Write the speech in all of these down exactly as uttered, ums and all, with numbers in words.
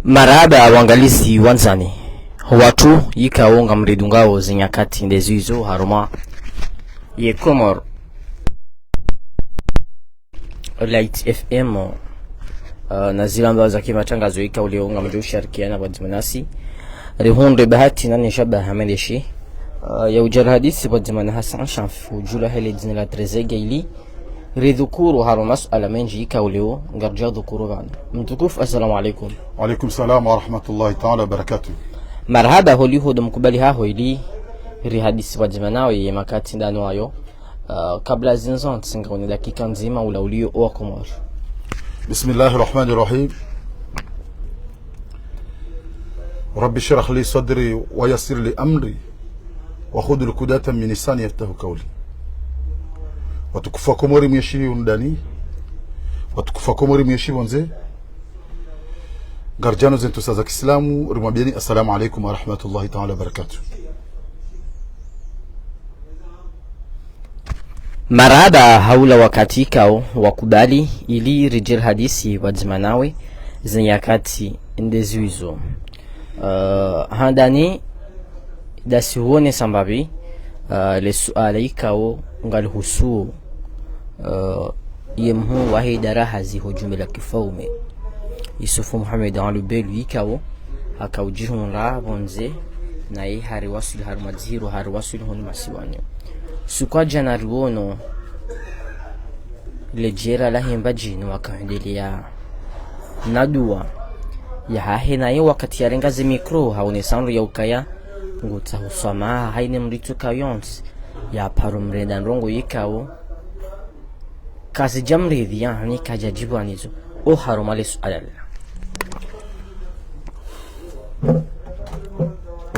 Marahaba wangalizi wandzani. Ho wandru yikao ngamridungao ze nyakati nde zizo harumwa ye Comores Light F M, uh, na zila mbawa za kimatrangazo yikao leo ngamdjo usharikiana pvwadzima nasi. Rihundre bahati na nishaba hamendeshi. Uh, ya udjari hadisi pvwadzima na Hassan Shanf, udjulwa he le dzina la Trezeguet ili ridhukuru harumwa masuala mendji yikao leo ngaridjo dhukuru pvanu. Mtukufu, assalamu alaikum. Wa alaikum salam wa rahmatullahi ta'ala wa barakatuh. Marahaba holiho ndo mkubali haho ili rihadisi pvwadzima nawe ye makati ndanu wayo. Uh, kabla zinu zontsi ngawone dakika ndzima ula uliyo owa Komori. بسم الله الرحمن الرحيم. رب اشرح لي صدري ويسر لي أمري واحلل عقدة من لساني يفقهوا قولي. Watukufu wa Komori mweshi undani, watukufu wa Komori mweshi pvondze, ngaridjano ze ntsusa za kiislamu, rimwambiyeni assalamu alaikum wa rahmatullahi ta'ala wa barakatuh. Marahaba ha ula wakati yikao wakubali ili ridjiri hadisi pvwadzima nawe ze nyakati nde zizo. Uh, handani dasi huone sambapvi, uh, le suala yikao ngalihusuo, uh, ye mhuu wahe idara hazi ho jumba la kifaume, Youssouf Mohamed Ali Belou, yikao haka udjihundra pvondze, naye hariwaswili harumwa dzihiro, hariwaswili hunu masiwani. Suku wa djana riwono le jera lahe Mbadjini waka hwendelea na dua yahahe, naye wakati yarenga ze mikro haonesa ndro ya ukaya ngutsaho swamaha haina mdru yitsoka yontsi, yaparo mrenda ndrongo yikao kazidja mridhi, yaani kadja djibu anizo. Oharumwa le suala lila.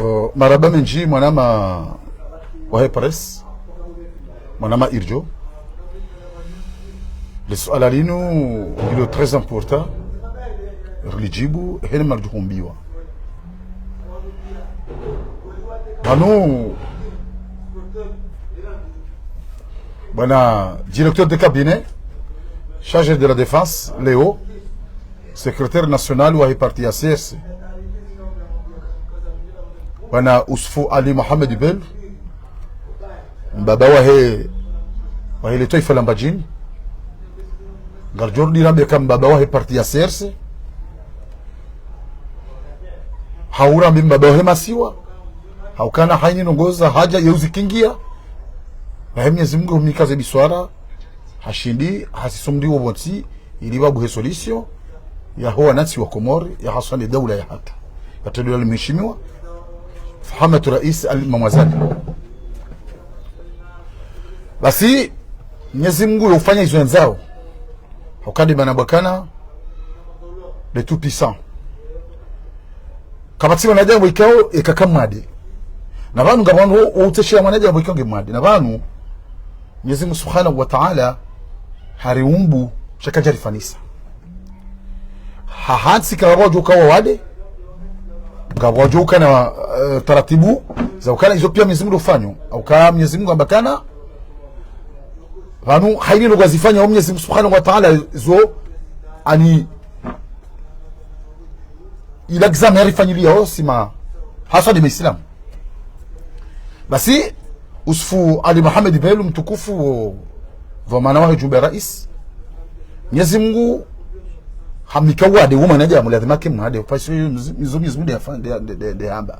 Uh, marahaba mendji mwanama wahe presse, mwanama Irjo. Le suala linu lilo très important, rilidjibu hene maridjo humbiwa. Pvanu bwana directeur de cabinet chargé de la défense, Léo, secrétaire national wahe parti ya C R C, bwana Youssouf Ali Mohamed Belou, mbaba wahe, wahe le twaifa la Mbadjini. Ngaridjo rudi rambe ka mbaba wahe parti ya C R C, hau rambe mbaba wahe masiwa, hau kana haini ndrongo za hadja yeuzikingia. Nahe Mwenyezi Mungu humnika ze biswara, hashindi, hasisumndi wo pvontsi, ili pvabuhe solution yaho wanantsi wa Komori, ya haswa ne daula ya haki, ya tedula le mheshimiwa Fahamatu Rais Ali Mamwazali. Basi, Mwenyezi Mungu yofanya izo yandzao. Hukadi mana bwakana le Tout-Puissant. Kapvatsi mwanadamu yikao yeka kamwade. Na pvanu ngapvo wandru wo, wo utsesheya mwanadamu yikao nge mwade. Na pvanu Mwenyezi Mungu Subhanahu wa Ta'ala hariumbu sha kadjarifanisa. Ha hantsi ka ngapvo wadjo uka wawade, ngapvo wadjo uka na, eh, taratibu za ukana izo piya Mwenyezi Mungu ndo ufanyo. Hauka Mwenyezi Mungu hamba kana pvanu haini ndrongo zifanya wo Mwenyezi Mungu Subhanahu wa Ta'ala zo ani ila examen yarifanyiliya wo sima haswa nde Maislamu. Basi, Youssouf Ali Mohamed Belou mtukufu wo dhwamana wahe jumba rais, Mwenyezi Mungu hamnika wade wo mwanadamu, lazima ke mwade, parce que izo Mwenyezi Mungu nde yafa-, nde, nde, nde, nde hamba.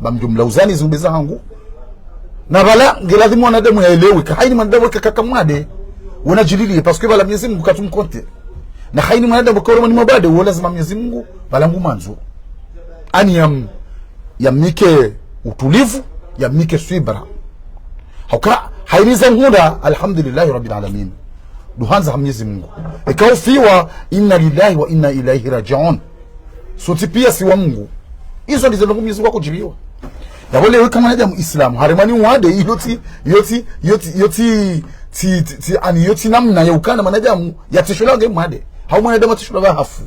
Ba mdjumla uzani zumbe zahangu. Na pvala, nge lazima mwanadamu yaelewe, ka haini mwanadamu yeka kamwade, wona djililiye, parce que pvala Mwenyezi Mungu katsumkonte. Na haini mwanadamu yeka uremwa ni mabade, wo lazima Mwenyezi Mungu, pvala ngu mwandzo. Ani yam-, yamnike utulivu, yamnike swibra. Hauka, haini za ngunda, alhamdulillahi rabbil alamin. Duhandza ha Mwenyezi Mungu. Yeka ufiwa, inna lillahi wa inna ilayhi raji'un. Sontsi piya si wa Mungu. Izo ndizo ndrongo Mwenyezi Mungu akudjibiwa. Yapvo leo yeka mwanadamu Islamu, haremwa ni wade, iyo tsi, iyo tsi, iyo tsi, iyo tsi, tsi, tsi, tsi, ani iyo tsi namna ya ukana mwanadamu yatseshelwa nge mwade. Hau mwanadamu yatseshelwa pvahafu.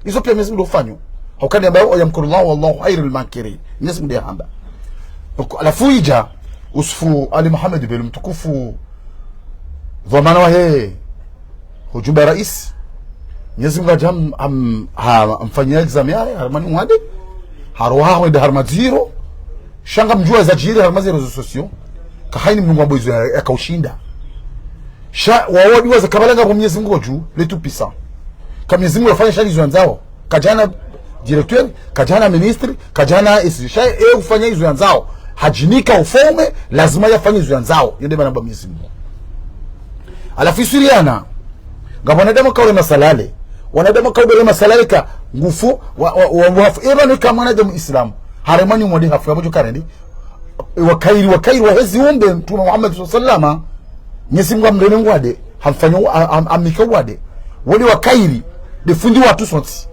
Izo piya Mwenyezi Mungu ndo ufanyo. Hauka nde hamba, ويمكر الله والله خير الماكرين. Mwenyezi Mungu nde yahamba. Donc, halafu idja, Youssouf Ali Mohamed Belou mtukufu, dhwamana wahe ho jumba rais, Mwenyezi Mungu hadja ham-, ham-, ha-, hamfanyia examen yahe, harumwa ni mwade. Haroha hwenda harumwa zéro. Sha ngamdjuwa zadjiri harumwa ze réseaux sociaux. Ka hayini mndru ngwambo izo ya-, yakaushinda. Sha, wawo dua za kabala ngapvo Mwenyezi Mungu dju, le Tout-Puissant. Ka Mwenyezi Mungu yafanya sha izo yandzao. Kadjana directeur, kadjana ministre, kadjana esi. Sha, e ufanya izo yandzao. Hadjinika ufaume, lazima yafanye izo yandzao. Yo nde mana amba Mwenyezi Mungu. Halafu iswiriana, ngapvo wanadamu kaure masalale. Wanadamu kaure masalale ka ngufu, wa, wa, wa, wafu. Eba ni ka mwanadamu Islamu. Harumwa ni mwade hafu ya bodjo karendi. E, wa kheri, wa kheri, wa hezi umbe, Mtume Muhammad swalla Allahu alayhi wasallam, Mwenyezi Mungu hamreme ngwade, hamfanya wa-, ham-, ham-, hamnika wade. Wale wa kheri, nde fundi watru sontsi.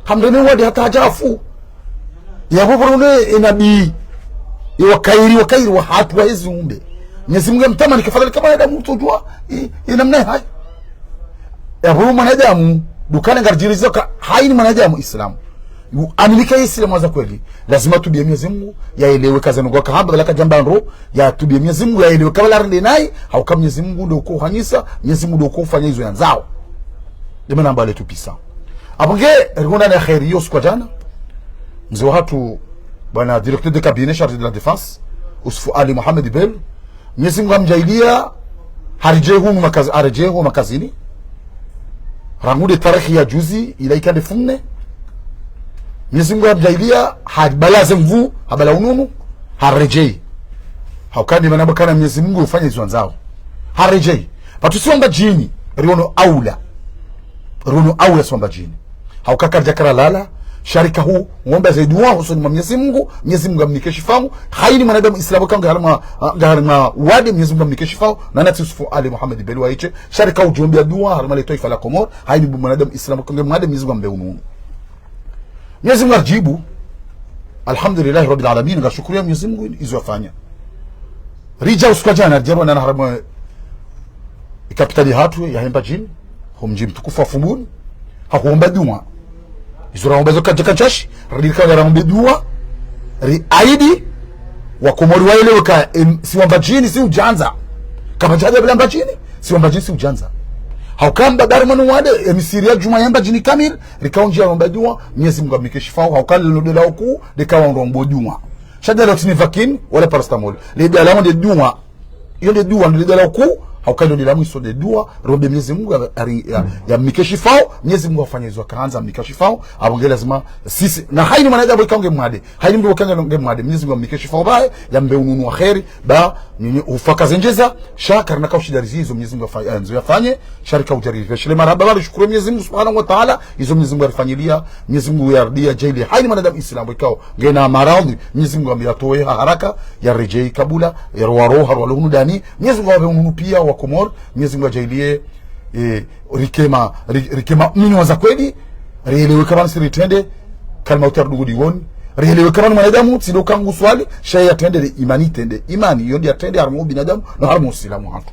Hamreme ngwade hata hadja hafu. Yapvo pvo ne, e nabii. E wa kheri, wa kheri, wa hatru, wa hezi umbe. Mwenyezi Mungu yamtamani, kafadhali ka mwanadamu utsodjuwa, e, e namna hayi. Yapvo mwanadamu, dukana ngaridjirizo ka, hayini mwanadamu Islamu. Yu aminika Islamu wa za kweli. Lazima yatubiye Mwenyezi Mungu, yaelewe ka zanu ngwaka hamba, bala kadjamba ndro, yatubiye Mwenyezi Mungu, yaelewe ka bala rende nayi, hauka Mwenyezi Mungu ndo uko uhanyisa, Mwenyezi Mungu ndo uko ufanya izo yandzao. Nde mana amba le Tout-Puissant. Apvo nge, rihundra na kheri yo usiku wa djana, mze wahatru, bwana directeur de cabinet chargé de la défense, Youssouf Ali Mohamed Belou, Mwenyezi Mungu hamdjaaliya, haredjei hunu makazi-, haredjei ho makazini. Rangu nde tarehi ya juzi, ila ika nde mfumo nne. Mwenyezi Mungu hamdjaaliya, habala ze nvuu, habala ununu, haredjei. Hauka nde mana amba kana Mwenyezi Mungu ufanya izo yandzao. Haredjei. Pvatsu si wa Mbadjini, riono aula. Riono aula si wa Mbadjini. Hauka karidja karalala, sha rika hu, ngomba ze dua, hosoni mwa Mwenyezi Mungu, Mwenyezi Mungu yamnike shifau, hayini mwanadamu Islamu ka nge harumwa, nge harumwa wade, Mwenyezi Mungu yamnike shifau, na natsi Youssouf Ali Mohamed Belou waishe, sha rika udjombea dua, harumwa le twaifa la Komori, hayini mwanadamu Islamu ka nge mwade, Mwenyezi Mungu yambe ununu. Mwenyezi Mungu haridjibu, Alhamdulillahi Rabbil Alamin, ngarishukuriya Mwenyezi Mungu, izo yafanya. Ridja usiku wa djana, ridja rionana harumwa, e kapitali hatru, ya he Mbadjini, ho mdji mtukufu wa Fumbuni, ha huomba dua. Izo raomba zo kadja kadjashi, rika ngaraombe dua, riahidi, wa Komori waelewe ka, em, si wa Mbadjini, si udjandza. Kapvadja hadja bila Mbadjini, si wa Mbadjini, si udjandza. Hauka amba bari manu wade, em, siri ya djumwa ya Mbadjini kamili, rika undjia raomba dua, Mwenyezi Mungu yamnike shifau, hauka lilo nde dua lawo kuu, rika wandru waombo dua. Sha dua lawo tsi ni vakini, wala paracetamol. Le dua lawo nde dua, yo nde dua, nde dua lawo kuu, hauka lo nde la mwiso nde dua, rombe Mwenyezi Mungu ya, ya, ya, yamnike shifau, Mwenyezi Mungu yafanye izo yakahandza, yamnike shifau, apvo nge lazima sisi, na hayini mwanadamu ika nge mwade, hayini mndru ika nge mwade, Mwenyezi Mungu yamnike shifau baye, yambe ununu wa kheri, ba, nini, ufakaze ndjeza, sha karina kaushida rizi izo Mwenyezi Mungu yafa-, yandzo yafanye, sha rika udja ripveshele marahaba, ba rishukuru Mwenyezi Mungu Subhanahu wa Ta'ala, izo Mwenyezi Mungu yarifanyiliya, Mwenyezi Mungu yaridi yadjaaliye, hayini mwanadamu Islamu ikao, ngena maradhi, Mwenyezi Mungu yambe yatowe ha haraka, yaredjei kabula, yarowa roha, rowa lo hunu dani, Mwenyezi Mungu yambe ununu piya wa Komori, Mwenyezi Mungu yadjaaliye, e, rike ma, ri-, rike ma, mini wa za kweli, rielewe ka pvanu si ritrende, kalima uta ridungu diwoni, rielewe ka pvanu mwanadamu, tsi ndo ka ngu swali, sha yatrende, nde imani itrende, imani, yo nde yatrende, harumwa ubinadamu, na harumwa Usilamu hatru.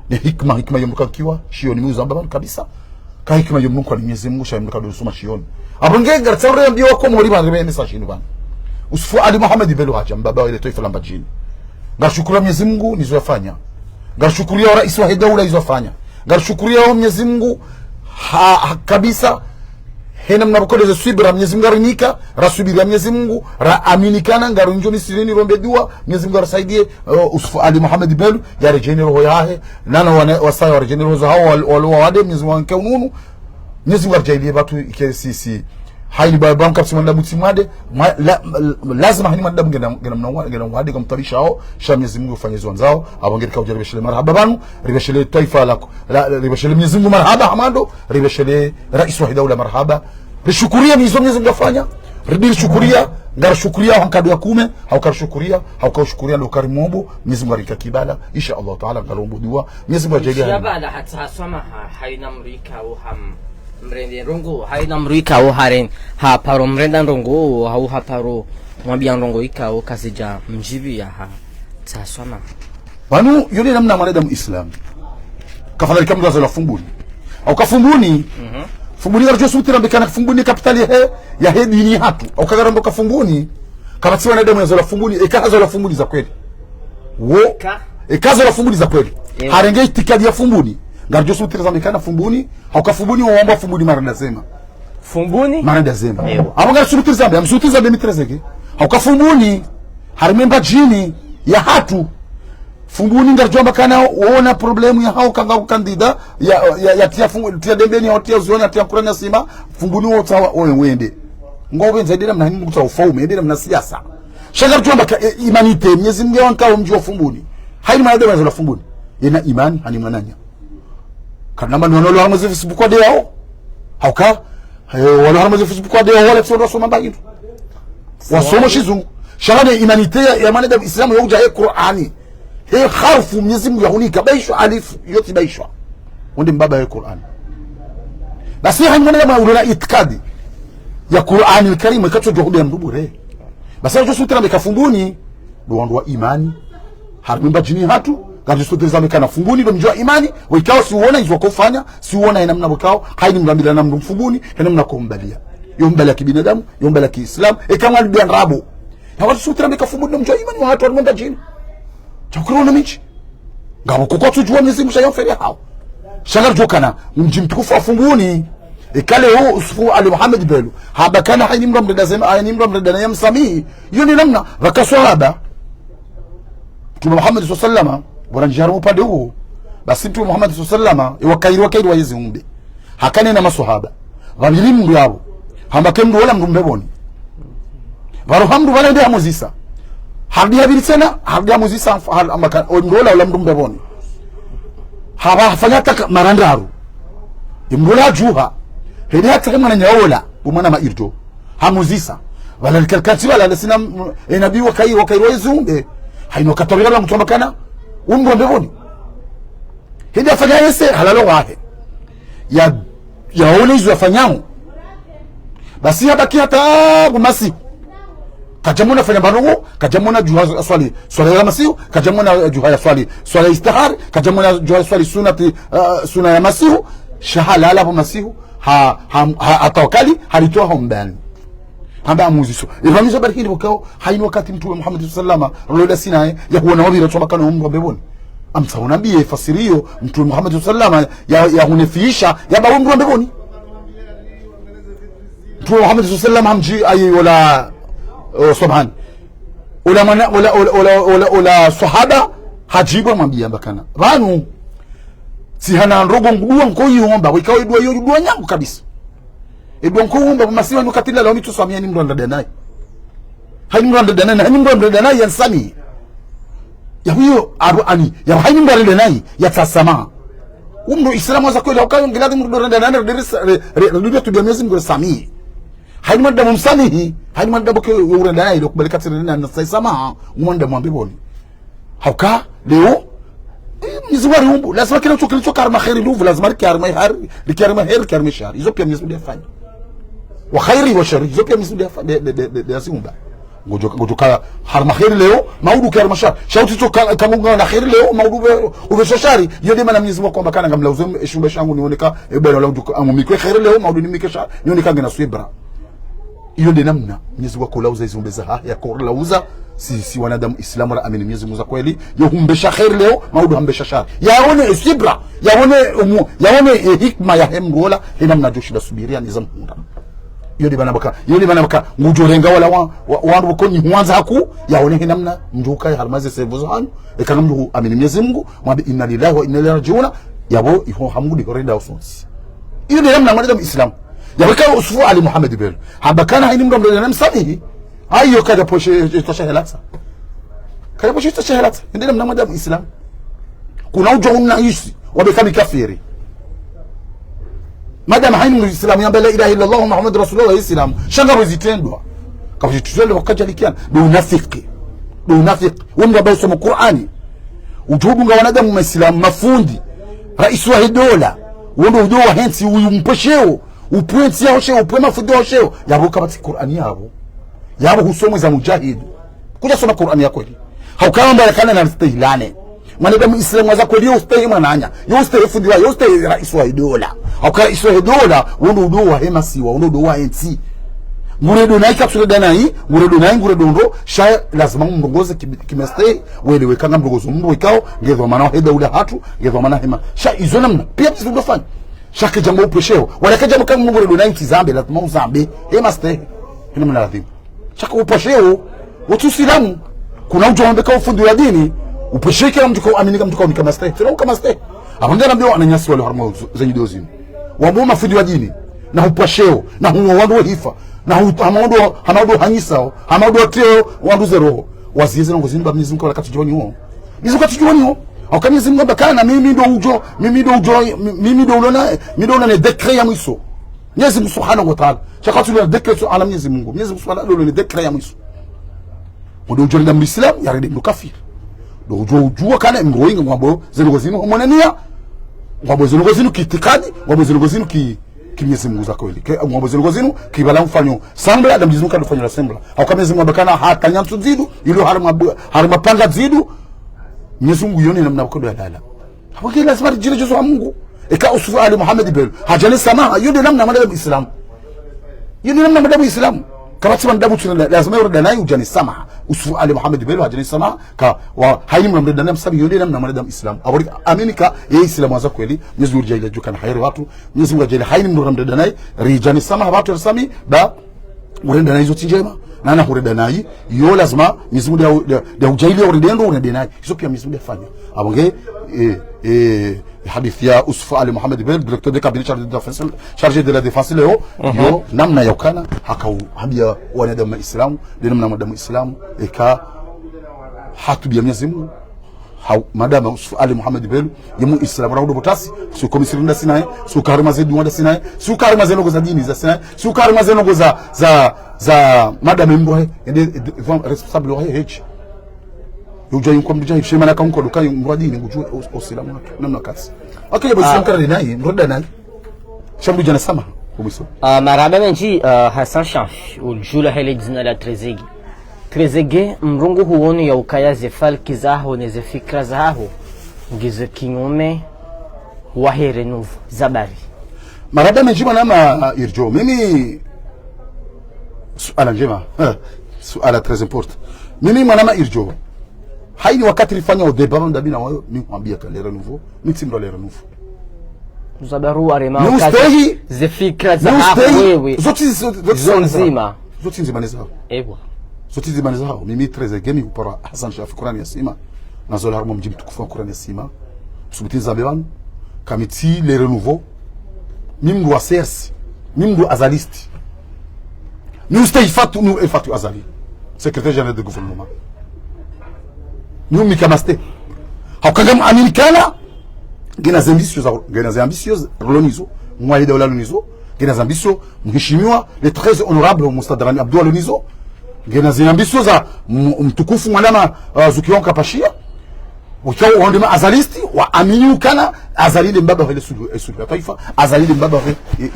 Nde hikima, hikima yo mndru ka nkiwa, shioni mi uzamba pvanu kabisa, ka hikima yo mndru ka ni Mwenyezi Mungu, sha yo mndru ka ndo usoma shioni. Apvo nge ngaritsaho riambiye wa Komori pvanu, rebe message inu pvanu. Youssouf Ali Mohamed Belou hadja, mbaba wa le twaifa la Mbadjini. Ngarishukuriya Mwenyezi Mungu, nizo yafanya. Ngarishukuriya wa raisi wa he daula izo yafanya. Ngarishukuriya wa Mwenyezi Mungu, ha, ha, kabisa, he namna pvoko nde ze swibira Mwenyezi Mungu yarinika, raswubiriya Mwenyezi Mungu, raaminikana, ngarundjo ni sirini rombe dua, Mwenyezi Mungu yarisaidiye, eh, Youssouf Ali Mohamed Belou, yaredjei ne roho yahe, nana wana, wasaya waredjei ne roho zahawo, wal-, walo wade, Mwenyezi Mungu yamnike ununu, Mwenyezi Mungu yaridjaaliye pvatsu ike sisi. Hayini ba, ba mkapsi mwanadamu tsi mwade, mwa-, la, la, lazima hayini mwanadamu ngena, ngena mna wa-, ngena wade kamtabishao, sha Mwenyezi Mungu yafanye izo yandzao, apvo nge rika udja ripveshele marahaba pvanu, ripveshele twaifa la, la, ripveshele Mwenyezi Mungu marahaba ha mwando, ripveshele raisi wa he daula marahaba. Rishukuriya ni izo Mwenyezi Mungu yafanya, ridi rishukuriya, ngarishukuriya, hauka ndo ya kume, hauka rishukuriya, hauka ushukuriya, ndo kari mwombo, Mwenyezi Mungu yarinika kibala, insha Allah Ta'ala, ngarombo dua, Mwenyezi Mungu yadjaaliye. Insha Allah, hata haswama ha, hayina mndru ikao ham-, mrende ndrongo, hayina mndru ikao haren-, haparo mrenda ndrongo, hau haparo mwambiya ndrongo ikao kazidja mdjibiya ha, tsaswama. Pvanu, yo nde namna mwanadamu Islamu. Kafadhali ka mndru yazalwa Fumbuni. Hauka Fumbuni, Fumbuni ngaridjo subuti rambe kana Fumbuni kapitali ya he, ya he dini hatru. Hauka ngaramba ka Fumbuni, kapvatsi mwanadamu yazalwa Fumbuni, eka hazalwa Fumbuni za kweli. Wo, eka hazalwa Fumbuni za kweli. Ewa. Harenge itikadi ya Fumbuni. Ngaridjo sutiri zambe kana Fumbuni, hauka Fumbuni wawambwa Fumbuni maranda zema. Fumbuni? Maranda zema. Ewa. Apvo ngari sutiri zambe, amsutiri zambe mitrezeke. Hauka Fumbuni, harimwa Mbadjini, ya hatru. Fumbuni ngaridjo amba kana wona problème ya hauka nga kandida, ya, ya, ya tia Fumbu-, tia Dembeni, ya tia Uzioni, ya tia Nkurani ya Sima, Fumbuni wotsaha owe wende. Ngo wendza ende namna hani mkutsaha ufaume, ende namna siasa. Sha ngaridjo amba ka, e, humanité, Mnyezi Mungu yawanike omdji wa Fumbuni. Hayini mwanadamu yazalwa Fumbuni. Yena imani, hayini mwananya. Kana mba ni wanu walo harimwa ze Facebook wade yawo. Hauka, eh, walo harimwa ze Facebook wade yawo, wala tsi wandru wasoma mba hindru. Wasoma shizungu. Sha ngane humanité ya, ya mwanadamu Islamu ya udja he Kur'ani. He harufu Mnyezi Mungu yahunika, baishwa alifu, yotsi baishwa. Wonde mbaba he Kur'ani. Basi hayini mwanadamu ya ulona itikadi ya Kur'ani Karimu, ikatsodjuwa hubeya mndru bure. Basi ngaridjo sutiri zambe ka Fumbuni, ndo wandru wa imani. Harimwa Mbadjini hatru, ngaridjo sutiri zambe kana Fumbuni, ndo mdji wa imani, wekao si wona izo wakofanya, si wona hena mna wekao, hayini mrambilia na mndru Mfumbuni, hena mna kombaliya. Yo mbaliya kibinadamu, yo mbaliya kiislamu, eka mwalibiya ndrabo. Na ngaridjo sutiri zambe ka Fumbuni, ndo mdji wa imani wa hatru harimwa Mbadjini. Sha ukiri wona midji. Ngapvo koko watsudjuwa Mnyezi Mungu sha yamfere hawo. Sha ngaridjo kana, mdji mtukufu wa Fumbuni. Eka leo Yusufu Ali Muhammad Belou. Hamba kana hayini mndru amrenda zema, hayini mndru amrenda nayi amsamihi. Iyo nde namna, pvaka swahaba. Mtrume Muhammad swalla Allahu alayhi wasallam, bora ndjia harimwa upande uwo. Basi Mtrume Muhammad swalla Allahu alayhi wasallam, ewa kheri, wa kheri wa yezi umbe. Hakana na maswahaba. Pvapviri mndru yapvo. Hamba ke mndru wola mndru mbepvoni. Pvaroha mndru pvala hende hamuzisa. Harudi hapviri tsena, harudi hamuzisa, hamba ka, o mndru wola, wola mndru mbepvoni. Hapva hafanya hata ka, mara ndraru. E mndru wola hadjuha. Hende hata ke mwananya wola, bo mwana mairdo. Hamuzisa. Pvala likarikati pvala, lesina, m-, e nabii wa kheri, wa kheri wa yezi umbe. Hayini wakati wapvira pvala mndru hamba kana, o mndru mbepvoni. Hende hafanya yese, halala wahe. Ya, yaone izo yafanyao. Basi habaki hata ngumasihu. Kadjamwona fanya mbarongo, kadjamwona djuha swali, swala ya masihu, kadjamwona djuha ya swali, swala ya istihari, kadjamwona djuha ya swali sunati, ah, suna ya masihu, sha halala pvo masihu, ha, ha, ha, hatawakali, halitowa hombani. Hamba hamuziso. Epvamizo bari hindri pvokao, hayini wakati Mtrume Muhammad swalla Allahu alayhi wasallam, roloda sinaye, yahuona wapvira tsoma kana o mndru mbepvoni. Amtsaho nambiye fasiri iyo, Mtrume Muhammad swalla Allahu alayhi wasallam, ya, yahunefisha, yamba o mndru mbepvoni. Mtrume Muhammad swalla Allahu alayhi wasallam, hamdji, ayi, wola, o, subhan. Wola mwana, wola, wola, wola, wola, wola swahaba, hadjibu hamwambiya hamba kana. Pvanu, tsi hana ndrongo nguduwa nkoyiomba, wekao eduwa iyo, eduwa nyangu kabisa. Eduwa nkoyiomba, pvo masihu wakati lala, omitsu swamihi hayini mndru andrada nayi. Hayini mndru andrada nayi, hayini mndru andrada nayi, yansamihi. Yapvo iyo, apvo ani, yapvo hayini mndru andrada nayi, yatsaha swamaha. O mndru Islamu waza kweli, hauka yo ngiladhi mndru andrada nayi, re, re, re, re, re, tudia Mnyezi Mngu risamihi. Hayini mwanadamu msamihi, hayini mwanadamu ke urenda nayi, ilo kubali katsi renda nayi, na tsaha swamaha, mwanadamu wa mbepvoni. Hauka, leo, eh, Mnyezi Mngu hariumbu. Lazima kila tsoka, kila tsoka harimwa kheri ndopvu, lazima rike harimwa hari, rike harimwa heri, rike harimwa shari. Izo piya Mnyezi Mngu ndeyafanya. Wa khairi wa shari, izo piya Mnyezi Mngu ndeyafa-, nde, nde, nde, nde, ndeyazumba. Ngodjo, ngodjo kaya harimwa kheri leo, maudu ke harimwa shari. Sha utsi tsoka, ka ngunga na kheri leo, maudu uve, uve sha shari. Iyo nde mana Mnyezi Mngu hakwamba kana ngamlauze eshiumbe shangu nione ka, e bwana la udjuka, amumike kheri leo, maudu nimike shari, nione ka ngena swibra. Iyo nde namna Mnyezi Mngu yakolauza iziumbe zahahe, yakolauza si, si wanadamu Islamu raamini Mnyezi Mngu za kweli, yo humbesha kheri leo, maudu hambesha shari. Yaone e swibra, yaone umu, yaone e hikma yahe mndru ola, he namna yadjoshinda subiriya niza mhundra. Iyo nde mana pvaka, iyo nde mana pvaka, ngudjo renga wala wa, wa, wandru pvoko nyi huwandza haku, yaone he namna mndru ukaya harimwa ze sevu zahanyu, eka ngamdjo amini Mnyezi Mngu, mwambe, "Inna lillahi wa inna ilayhi radjiuna," yapvo iho hamudi horenda usontsi. Iyo nde namna mwanadamu Islamu. Yapvo eka Yusufu Ali Muhammad Belou. Hamba kana hayini mndru amrenda nayi amsamihi. Ayo kadja poshe, e, tasha helatsa. Kadja poshe tasha helatsa. Inde namna mwanadamu Islamu. Kuna udjo una isi, wambe ka mi kafiri. Madamu hayini mndru Islamu, yamba la ilaha illallah Muhammad Rasulullah Islamu. Sha ngapvo zitrendwa. Kapvo zitrendwa wakadjalikiana. Ndo unafiki. Ndo unafiki. Wo mndru amba usoma Kur'ani. Udjo udunga wanadamu Maislamu, mafundi. Raisi wahe dola. Wo ndo udjo wahentsi, uyu mpwe sheo. Upwe ntsi yaho sheo, upwe mafundi yaho sheo. Yapvo kapvatsi Kur'ani yapvo. Yapvo husomwe za mujahidi. Kudja soma Kur'ani ya kweli. Hauka amba yakana na stehilane. Mwanadamu Islamu waza kweli yo ustehi mwananya. Yo ustehi fundi wa, yo ustehi raisi wahe dola. Hauka raisi wahe dola, wo ndo udjo wahe masiwa, wo ndo udjo wahentsi. Ngure ndo nayi, kapsule ndo nayi, ngure ndo nayi, ngure ndo ndro, sha lazima mrongoze ki, kimastehi, welewe ka ngamrongozo mndru ikao, nge dhwamana wahe daula hatru, nge dhwamana hema. Sha izo namna, pia pia ndo fanya. Sha kedjamba upvesheo, wala kedjamba ka ngure ndo nayi ntsi zambe, lazima uzambe, hemastehi. Hina mna lazima. Sha ka upvesheo, wotsi usilamu, kuna udjo wambe ka ufundi wa dini, upvesheke na mndru ka uamini ka mndru ka unika mastehi. Tsina uka mastehi. Apvo nge nambiwa wananyasi wale harumwa zenyi ndo zinu. Wambo mafundi wa dini, na hupvesheo, na huwa wandru wahifa, na hu-, hama wandru, hama wandru hanyisao, hama wandru wateo, wandru ze roho. Waziye ze ndrongo zinu ba Mwenyezi Mungu wala katsudjuwa niwo. Mwenyezi Mungu katsudjuwa niwo. Hauka Mwenyezi Mungu hamba kana mimi ndo udjo, mimi ndo udjo, mi-, mimi ndo ulona, mi ndo ulona ne décret ya mwiso. Mwenyezi Mungu Subhanahu wa Ta'ala. Sha ka tsi ulona décret so ala Mwenyezi Mungu. Mwenyezi Mungu Subhanahu wa Ta'ala ulona décret ya mwiso. Ndo udjo renda mndru Islamu, ya rende mndru kafiri. Ndo udjo udjuwa kana mndru woyi ngwambo ze ndrongo zinu ho mwananya, ngwambo ze ndrongo zinu ki itikadi, ngwambo ze ndrongo zinu ki, ki Mwenyezi Mungu za kweli. Ke, ngwambo ze ndrongo zinu ki bala mfanyo sambla, na Mwenyezi Mungu kado fanyo la sambla. Hauka Mwenyezi Mungu hamba kana hata nyantsu zidu, ilo harumwa bu-, harumwa panga zidu, Mwenyezi Mungu yone namna kodo ya lala. Apvo nge lazima ridjire djezo ha Mungu. Eka Usuf Ali Mohamed Bello hadja ne samaha, yo nde namna mwanadamu Islamu. Yo nde namna mwanadamu Islamu. Kapvatsi mwanadamu tsuna la-, lazima yo renda nayi udja ne samaha. Usuf Ali Mohamed Bello hadja ne samaha, ka wa, hayini mndru mrenda nayi msamihi, yo nde namna mwanadamu Islamu. Apvo ri amini ka, ye Islamu wa za kweli, Mwenyezi Mungu ridjaaliye djukana hayiri watru, Mwenyezi Mungu adjaaliye hayini mndru mrenda nayi, ridja ne samaha watru risamihi, ba, urenda nayi izo tsi ndjema, na na hurenda nayi, yo lazima, Mwenyezi Mungu nde, nde, nde udjaaliye urende ndo urende nayi. Izo pia Mwenyezi Mungu nde afanya. Apvo nge, eh, eh, hadisi ya Usuf Ali Mohamed Bello, directeur de cabinet chargé de la défense, chargé de la défense leo, yo, namna ya ukana, haka u, hambia wanadamu Islamu, nde namna mwanadamu Islamu, eka hatubia Mwenyezi Mungu, hau, madama Usuf Ali Mohamed Bello, ye mu Islamu, raudo botasi, si ukomisiri ndasi naye, si uka harumwa ze dua ndasi naye, si uka harumwa ze ndrongo za dini zasi naye, si uka harumwa ze ndrongo za, za, za madama mndru wahe, ende, ende, ende, responsable wahe hedji. Yo udja yinkwa mndru djahi, shema na ka nkwa duka mndru wa dini, ngudjuwa o, o Islamu na, namna katsi. Akele bo Islamu karari nayi, mndru renda nayi. Sha mndru djana samaha, bo Islamu. Ah, marahaba mendji, ah, Hassan Shanfi, udjula hele dzina la Trezeguet. Trezeguet, mndru ngu huwonu ya ukaya ze falki zaho ne ze fikira zaho ngizo kinyume wahe Renouveau, za bari. Marahaba mendji mwanama Irdjo. Mimi, suala ndjema. Eh, suala très important. Mimi mwanama Irdjo. Hayini wakati rifanya o débat, mndru mi na wayo, mi hwambia ka le Renouveau, mi tsi mndru wa le Renouveau. Za bari wa rema, mi ustehi, ze fikira zaho wewe. Zo tsi, zo, zo tsi zo ndzima. Zo tsi ndzima ne zaho. Ewa. Zo tsi ndzima ne zaho. Mimi Trezeguet mi upara Hassan Shanfi Kurani ya Sima. Na zo la harumwa mdji mtukufu wa Kurani ya Sima. Subuti nizambe pvanu. Ka mi tsi le Renouveau. Mi mndru wa C R C. Mi mndru azaliste. Mi ustehi Fatou, mi ustehi Fatou Azali. Secrétaire général du gouvernement. Mi umnika mastehi. Hauka ngam amini kana. Ngena ze ambition za, ngena ze ambition za, rilo nizo, mwali daula lo nizo, ngena ze ambition, mheshimiwa, le très honorable Moussa Dramé Abdou lo nizo, ngena ze ambition za, m-, mtukufu mwanama, uh, Zuki Wanka Pashia, ukao wandru ma azaliste, wa amini ukana, Azali nde mbaba hele suluhu, e suluhu ya taifa, Azali nde mbaba he, e, e,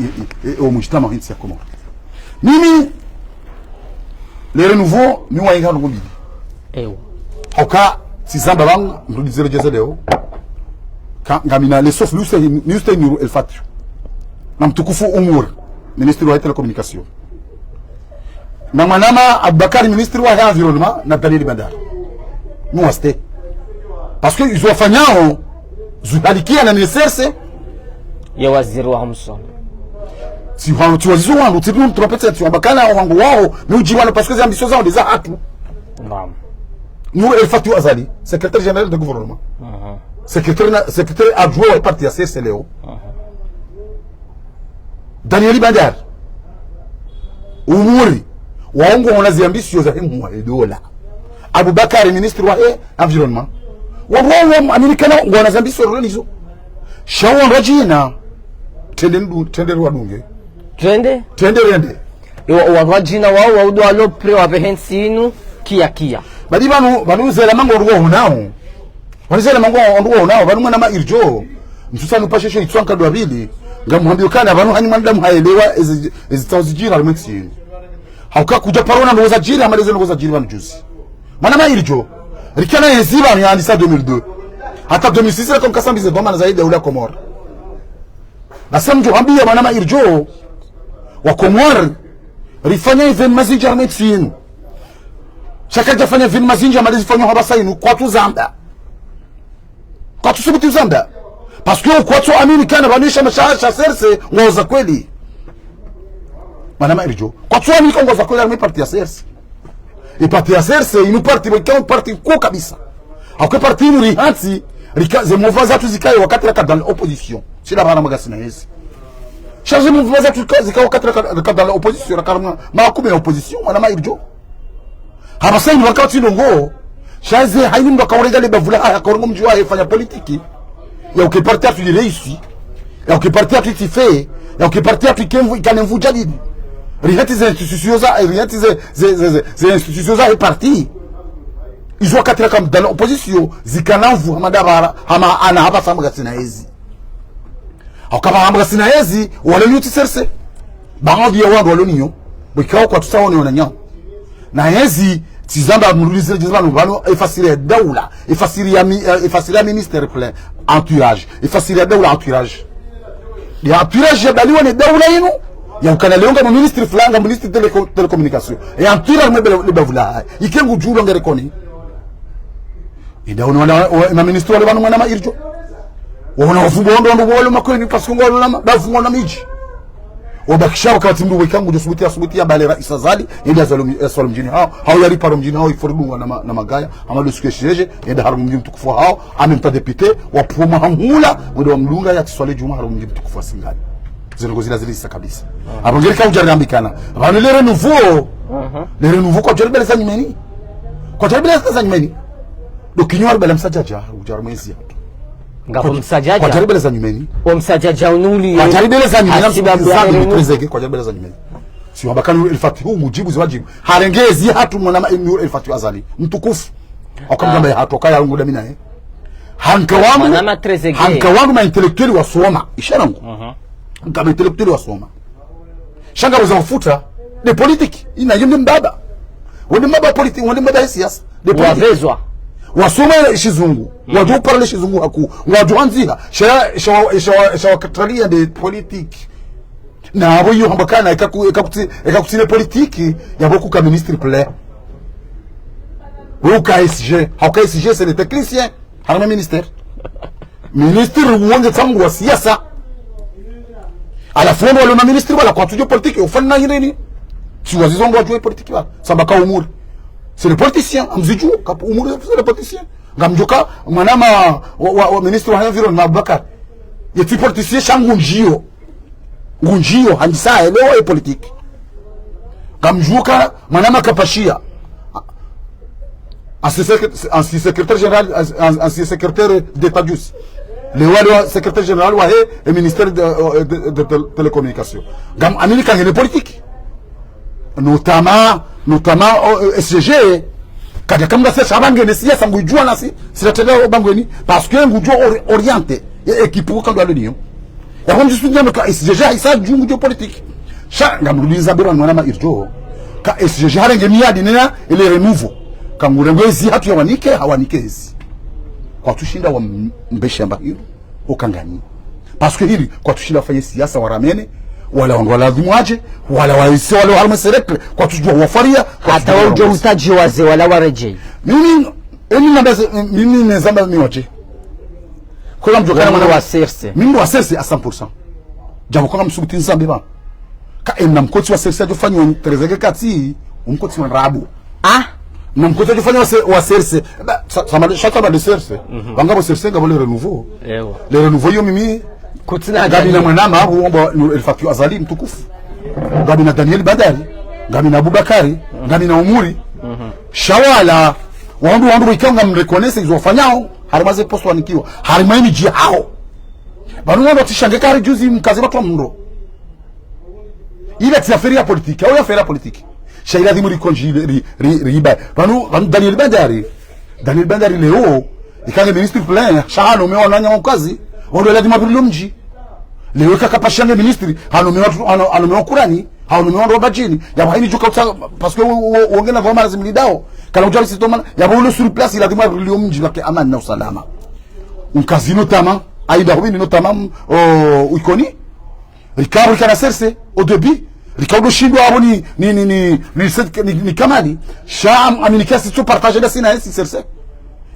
e, e, o mujtama he ntsi ya Komori. Mimi, le Renouveau, mi wayinga ndrongo mbili. Ewa. Hauka, tsi zamba pvanu, mndru dizero djeze leo. Ka, ngamina le sauf, mi ustehi, mi ustehi Nour El Fath. Na mtukufu Umour, ministre wa télécommunication. Na mwanama Aboubacar, ministre wa environnement, na Daniel Bandar. Mi wastehi. Parce que izo wafanyao, zo halikia na ne C R C. Ye waziri wa homso. Tsi wa, tsi waziri wandru, tsi pvnu trompete, tsi wamba kana wangu wao, mi udjibu wanu parce que ze ambition zao nde za hatru. Naam. Nour El Fath Azali, secrétaire général du gouvernement. Aha. Secrétaire na, secrétaire adjoint wa parti ya C R C leo. Aha. Daniel Bandar. Umour. Wao ngwaona ze ambition za hemu wa e dola. Aboubacar, ministre wa e environnement. Wao, wao, wao, amini kana ngwaona ze ambition rilo nizo. Sha wandru wadjina. Trende ndu, trende rwadunge. Trende? Trende rende. Ewa, wandru wadjina wao, wao ndo walo prêt wapvehe ntsi inu, kia, kia. Badi pvanu, pvanu zela mango ruwa hunao. Pvanu zela mango ruwa hunao, pvanu mwanama Irdjo. Msusanu pashesho itswanka dwa pvili. Ngamhwambio kana, pvanu hanyi mwanadamu hayelewa, ezi, ezi tsawo zidjiri harumwa ntsi inu. Hauka kudja parona ndrongo zadjiri, hama leze ndrongo zadjiri pvanu juzi. Mwanama Irdjo. Rikana yezi pvanu ya andisa deux mille deux. Hata deux mille six, rako mkasambize dhwamana za e daula Komori. Basi mdjo hambia mwanama Irdjo wa Komori, Rifanya événement zindji harumwa entsi yinu. Sha karidjafanya événement zindji hama ndezifanywa hapvasa yinu, kwatsu zamba. Kwatsu subuti uzamba. Parce que kwatsu amini kana pvanu shama sha, sha C R C, ngwao za kweli. Mwanama Iridjo. Kwatsu amini kana ngwao za kweli harumwa parti ya C R C. E parti ya C R C, inu parti, inu parti nkuu kabisa. Hauka parti inu rihantsi, rika, ze mouvement zatru zikaya wakati raka dans l'opposition. Sila pvanu mwaga sina yezi. Sha ze mouvement zatru zika, zika wakati raka, raka dans l'opposition, raka harumwa makume ya opposition, mwanama Iridjo. Hapvasa yinu wakati ndrongoo, sha ze hayini mndru akaurenga le bavu lahahe, akaurenga mdji wahe fanya politiki. Yauka e parti yatru yireisi. Yauka e parti yatru itsi fait. Yauka e parti yatru ike nvu, ikane nvu jadidi. Rihantsi ze institutions za, rihantsi ze, ze, ze, ze, ze institutions zahe parti. Izo wakati raka dans l'opposition, zikana nvu hama ndapvara, hama ana hapvasa mwaga sina yezi. Hauka pvahamba ngasina yezi, walo niyo tsi C R C. Baadhwi ya wandru walo niyo, bwikao kwatsu tsaha wone wananyawo. Na yezi, tsi zamba mrudi zile djezi pvanu, pvanu, e fasiri ya daula, e fasiri ya mi, e fasiri ya ministère plein, entourage, e fasiri ya daula, entourage. Ya entourage ya baliwa ne daula yinu, yaukana leo ngam ministre fulani, ngam ministre téléco-, télécommunication. Ya entourage mwe bela, le bavu lahahe. Ike ngudjuwa nge reconnu. Ida wona wana, wa, ma ministre wale pvanu mwanama Iridjo. Wona wafu bondo ndo wale makweni parce que ngwalo na ma, bavu ngwalo na midji. Wabakisha wakati mndru weka ngudjo subuti ya subuti ya bale raisi Azali, yende ya swali, ya swali mdjini hawo, hawo yali paro mdjini hawo, ifori dungwa na ma, na magaya, hama ndo siku ya shireje, yende harumwa mdji mtukufu hawo, en même temps député, wapvuma hamhula, wende wamdunga ya tiswali djumwa harumwa mdji mtukufu wa Singani. Zinu ngozila zili zisa kabisa. Apvo ngeri kaudjari ambikana. Pvanu le renouveau, le renouveau kwadjari beleza nyumeni. Kwadjari beleza nyumeni. Ndo kinyo wari bela msadjadja, udjari mwezi ya. Ngapvo msadjadja. Kwadjari beleza nyumeni. O msadjadja unu uli. Kwadjari beleza nyumeni, hasibabu ya msadjadja, renouveau. Trezege, kwadjari beleza nyumeni. Si wabakanu El Fatihu, ngudjibu ziwadjibu. Harenge ezi hatru mwanama Nour El Fatihu Azali. Mtukufu. Hauka mdjamba ya hatru, hauka ya ngudamina, eh. Hanka wandru, mwanama Trezege. Hanka wandru ma intellectuels wasoma. Ishara ngu. Hanka ma intellectuels wasoma. Sha ngapvo za wafuta, nde politique. Ina yende mbaba. Wende mbaba politique, wende mbaba ya siasa. Nde politique. Wavezwa. Wasoma ile shizungu. Wadjo parler shizungu haku. Wadjo handziha. Sha, sha, sha, sha wakatalia nde politique. Na apvo iyo hamba kana, eka ku, eka kutsi, eka kutsi ne politique, yapvo kuka ministre plein. We uka S G. Hauka S G, c'est le technicien. Harumwa ministère. Ministre uwo nge tsangu wa siasa. Halafu wandru walo ma ministre wala kwatsudjuwa politique, ufanya hindrini. Si wazizo ndo wadjuwa politique wala. Samba ka Umuri. C'est le politicien, ngamzidjuwa, ka Umuri, c'est le politicien. Ngamdjuwa ka, mwanama wa, wa, wa ministre wa environnement Abubakar. Ye tsi politicien sha ngundjiyo. Ngundjiyo, handisa, elewa ye politique. Ngamdjuwa ka, mwanama Kapashia. Ancien secré-, ancien secrétaire général, ancien, ancien secrétaire d'État jusi. Leo wa, leo secrétaire général wahe, e ministère de, euh, de, de tél-, télécommunication. Ngam, amini ka ngene politique. Notamment, notamment, euh, S G G, kadja kamga sha bangeni siasa ngudjuwa nasi, sila tela o bangeni, parce que ngudjuwa ori-, orienté, e équipe ko kandwa loniyo. Ya kwa mdjisu nyame ka S G G, isa djungu djo politique. Sha, ngamrudi nizambe pvanu mwanama Iridjo. Ka S G G harenge miadi nena, ele renouveau. Ka ngurengwe ezi hatru ya wanike, hawanike ezi. Kwatsushinda wa m-, mbeshe amba hiyo. Ukangani. Parce que hili, kwatsushinda wafanye siasa waramene, wala wandru wala dhumwaje, wala waise wala harumwa cercle, kwatsudjuwa wafaria, hata kwatsudjuwa waudjo waramene. Utaji waze wala waredjei. Mimi, eni namba ze, mimi nezamba mi waje. Kwela mdjo kana mwana wa C R C. Mimi wa C R C à cent pour cent. Djabo kwa msubuti nizambe ba. Ka emna mkotsi wa C R C adjo fanyo trezege kati, umkotsi wa ndrabo. Ah? Na mkotsi adjo fanyo wa C-, wa C R C. Ba, sa, sa mali, shaka ba de C R C. Wanga bo C R C nga bo le renouveau. Ewa. Le renouveau yo mimi. Kutsina ngami na mwanama, abo, abo, El Fatihu Azali, mtukufu. Ngami na Daniel Bandari. Ngami na Abubakari. Ngami na Umuri. Sha wala. Wandru, wandru, wikao ngamreconnaisse, izo wafanyao. Harumwa ze poste wanikiwa. Harumwa emidji yahawo. Pvanu wandru watsishange kari juzi mkaze batwa mndro. Ile tsi affaire ya politique, au ya affaire ya politique. Sha ila dhimu rikondji, ri, ri, ri, riba. Pvanu, pvanu Daniel Bandari. Daniel Bandari leo, ikange ministre plein, sha hanomewa wananya wa ukazi. Wandru ladhimu wapvirilwe mdji. Leo ika Kapashia nge ministre, hanomewa tu, hano-, hanomewa Kurani, hanomewa wandru wa Mbadjini. Yapvo hayini djuka utsa, parce que wo, wo, wo ngena vwa marazi mlidao. Kana udjari sitomana, yapvo ule sur place, ila dhimu wapvirilwe mdji, pvake amani na usalama. Ukazi notamment, aida hubini notamment, o, Ikoni. Rika, rika na C R C, au début, Ikao ndo shindwa apvo ni, ni, ni, ni, ni, ni, ni Kamali. Sha am-, amini kiasi tso partager ndasi na yesi C R C.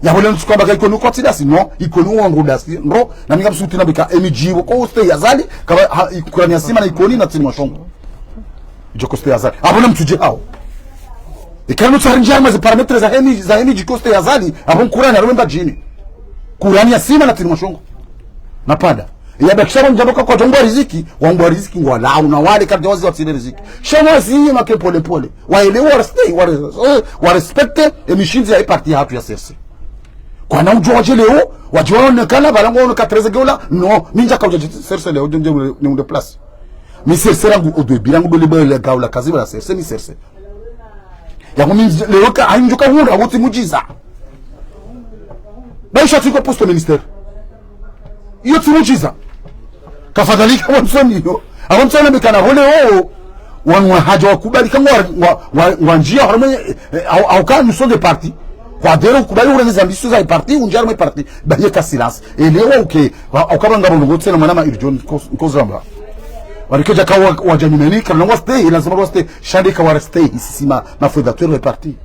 Yapvo leo ntsu kwamba ka Ikoni uko tsi ndasi, non, Ikoni uwo ndro ndasi, ndro, na mi ngamsuti na bika M G wo ko uste ya Azali, kaba, ha, i-, Kurani ya Sima na Ikoni na Ntsinimashongo. Idjo ko uste ya Azali. Apvo na mtsudje hao. Ikao ntsu harinja ma ze paramètres za M G, za M G ko uste ya Azali, apvo Kurani ya Rumemba djini. Kurani ya Sima na Ntsinimashongo. Na panda. Ya bakisha ba mdjamba ka kwadjo mbwa riziki, wa mbwa riziki ngwalao na wale kadja wazi watsile riziki. Sha wazi ye make pole pole. Waelewa wa reste, wa re-, eh, wa respecte, e mishindzi ya e parti yahatru ya C R C. Kwana udjo wadje leo, wadje waonekana, pvala ngwaono ka Trezeguet ola, non, mi ndjaka udja C R C leo, ndje, ndje, ni unde place. Mi C R C rangu, o début rangu ndo le bele gaula kazi pvala C R C, mi C R C. Yangu mi ndje, leo ka, hayi ndjo ka hundra, wo tsi mudjiza. Ba isha tsi ko poste ministère. Iyo tsi mudjiza. Kafadhalika wa msoni yo. Awa msoni mekana hole o. Wanu wa hadja wakubali ka ngwa, ngwa, ngwa, ngwa ndjia harumwa, eh, eh, au, au ka nous sommes des partis. Kwa dere ukubali urenge zambiso za parti, undjia harumwa parti. Ba ye ka silence. Elewa uke. Wa, au ka ba ngabo ndrongo tsena mwanama Irjo nko-, nkozamba. Warikeja ka wa, wadja nyumeni, ka ngwa stay, lazima wa stay. Sha nde ka wa stay, sisi ma, ma fondateurs wa parti.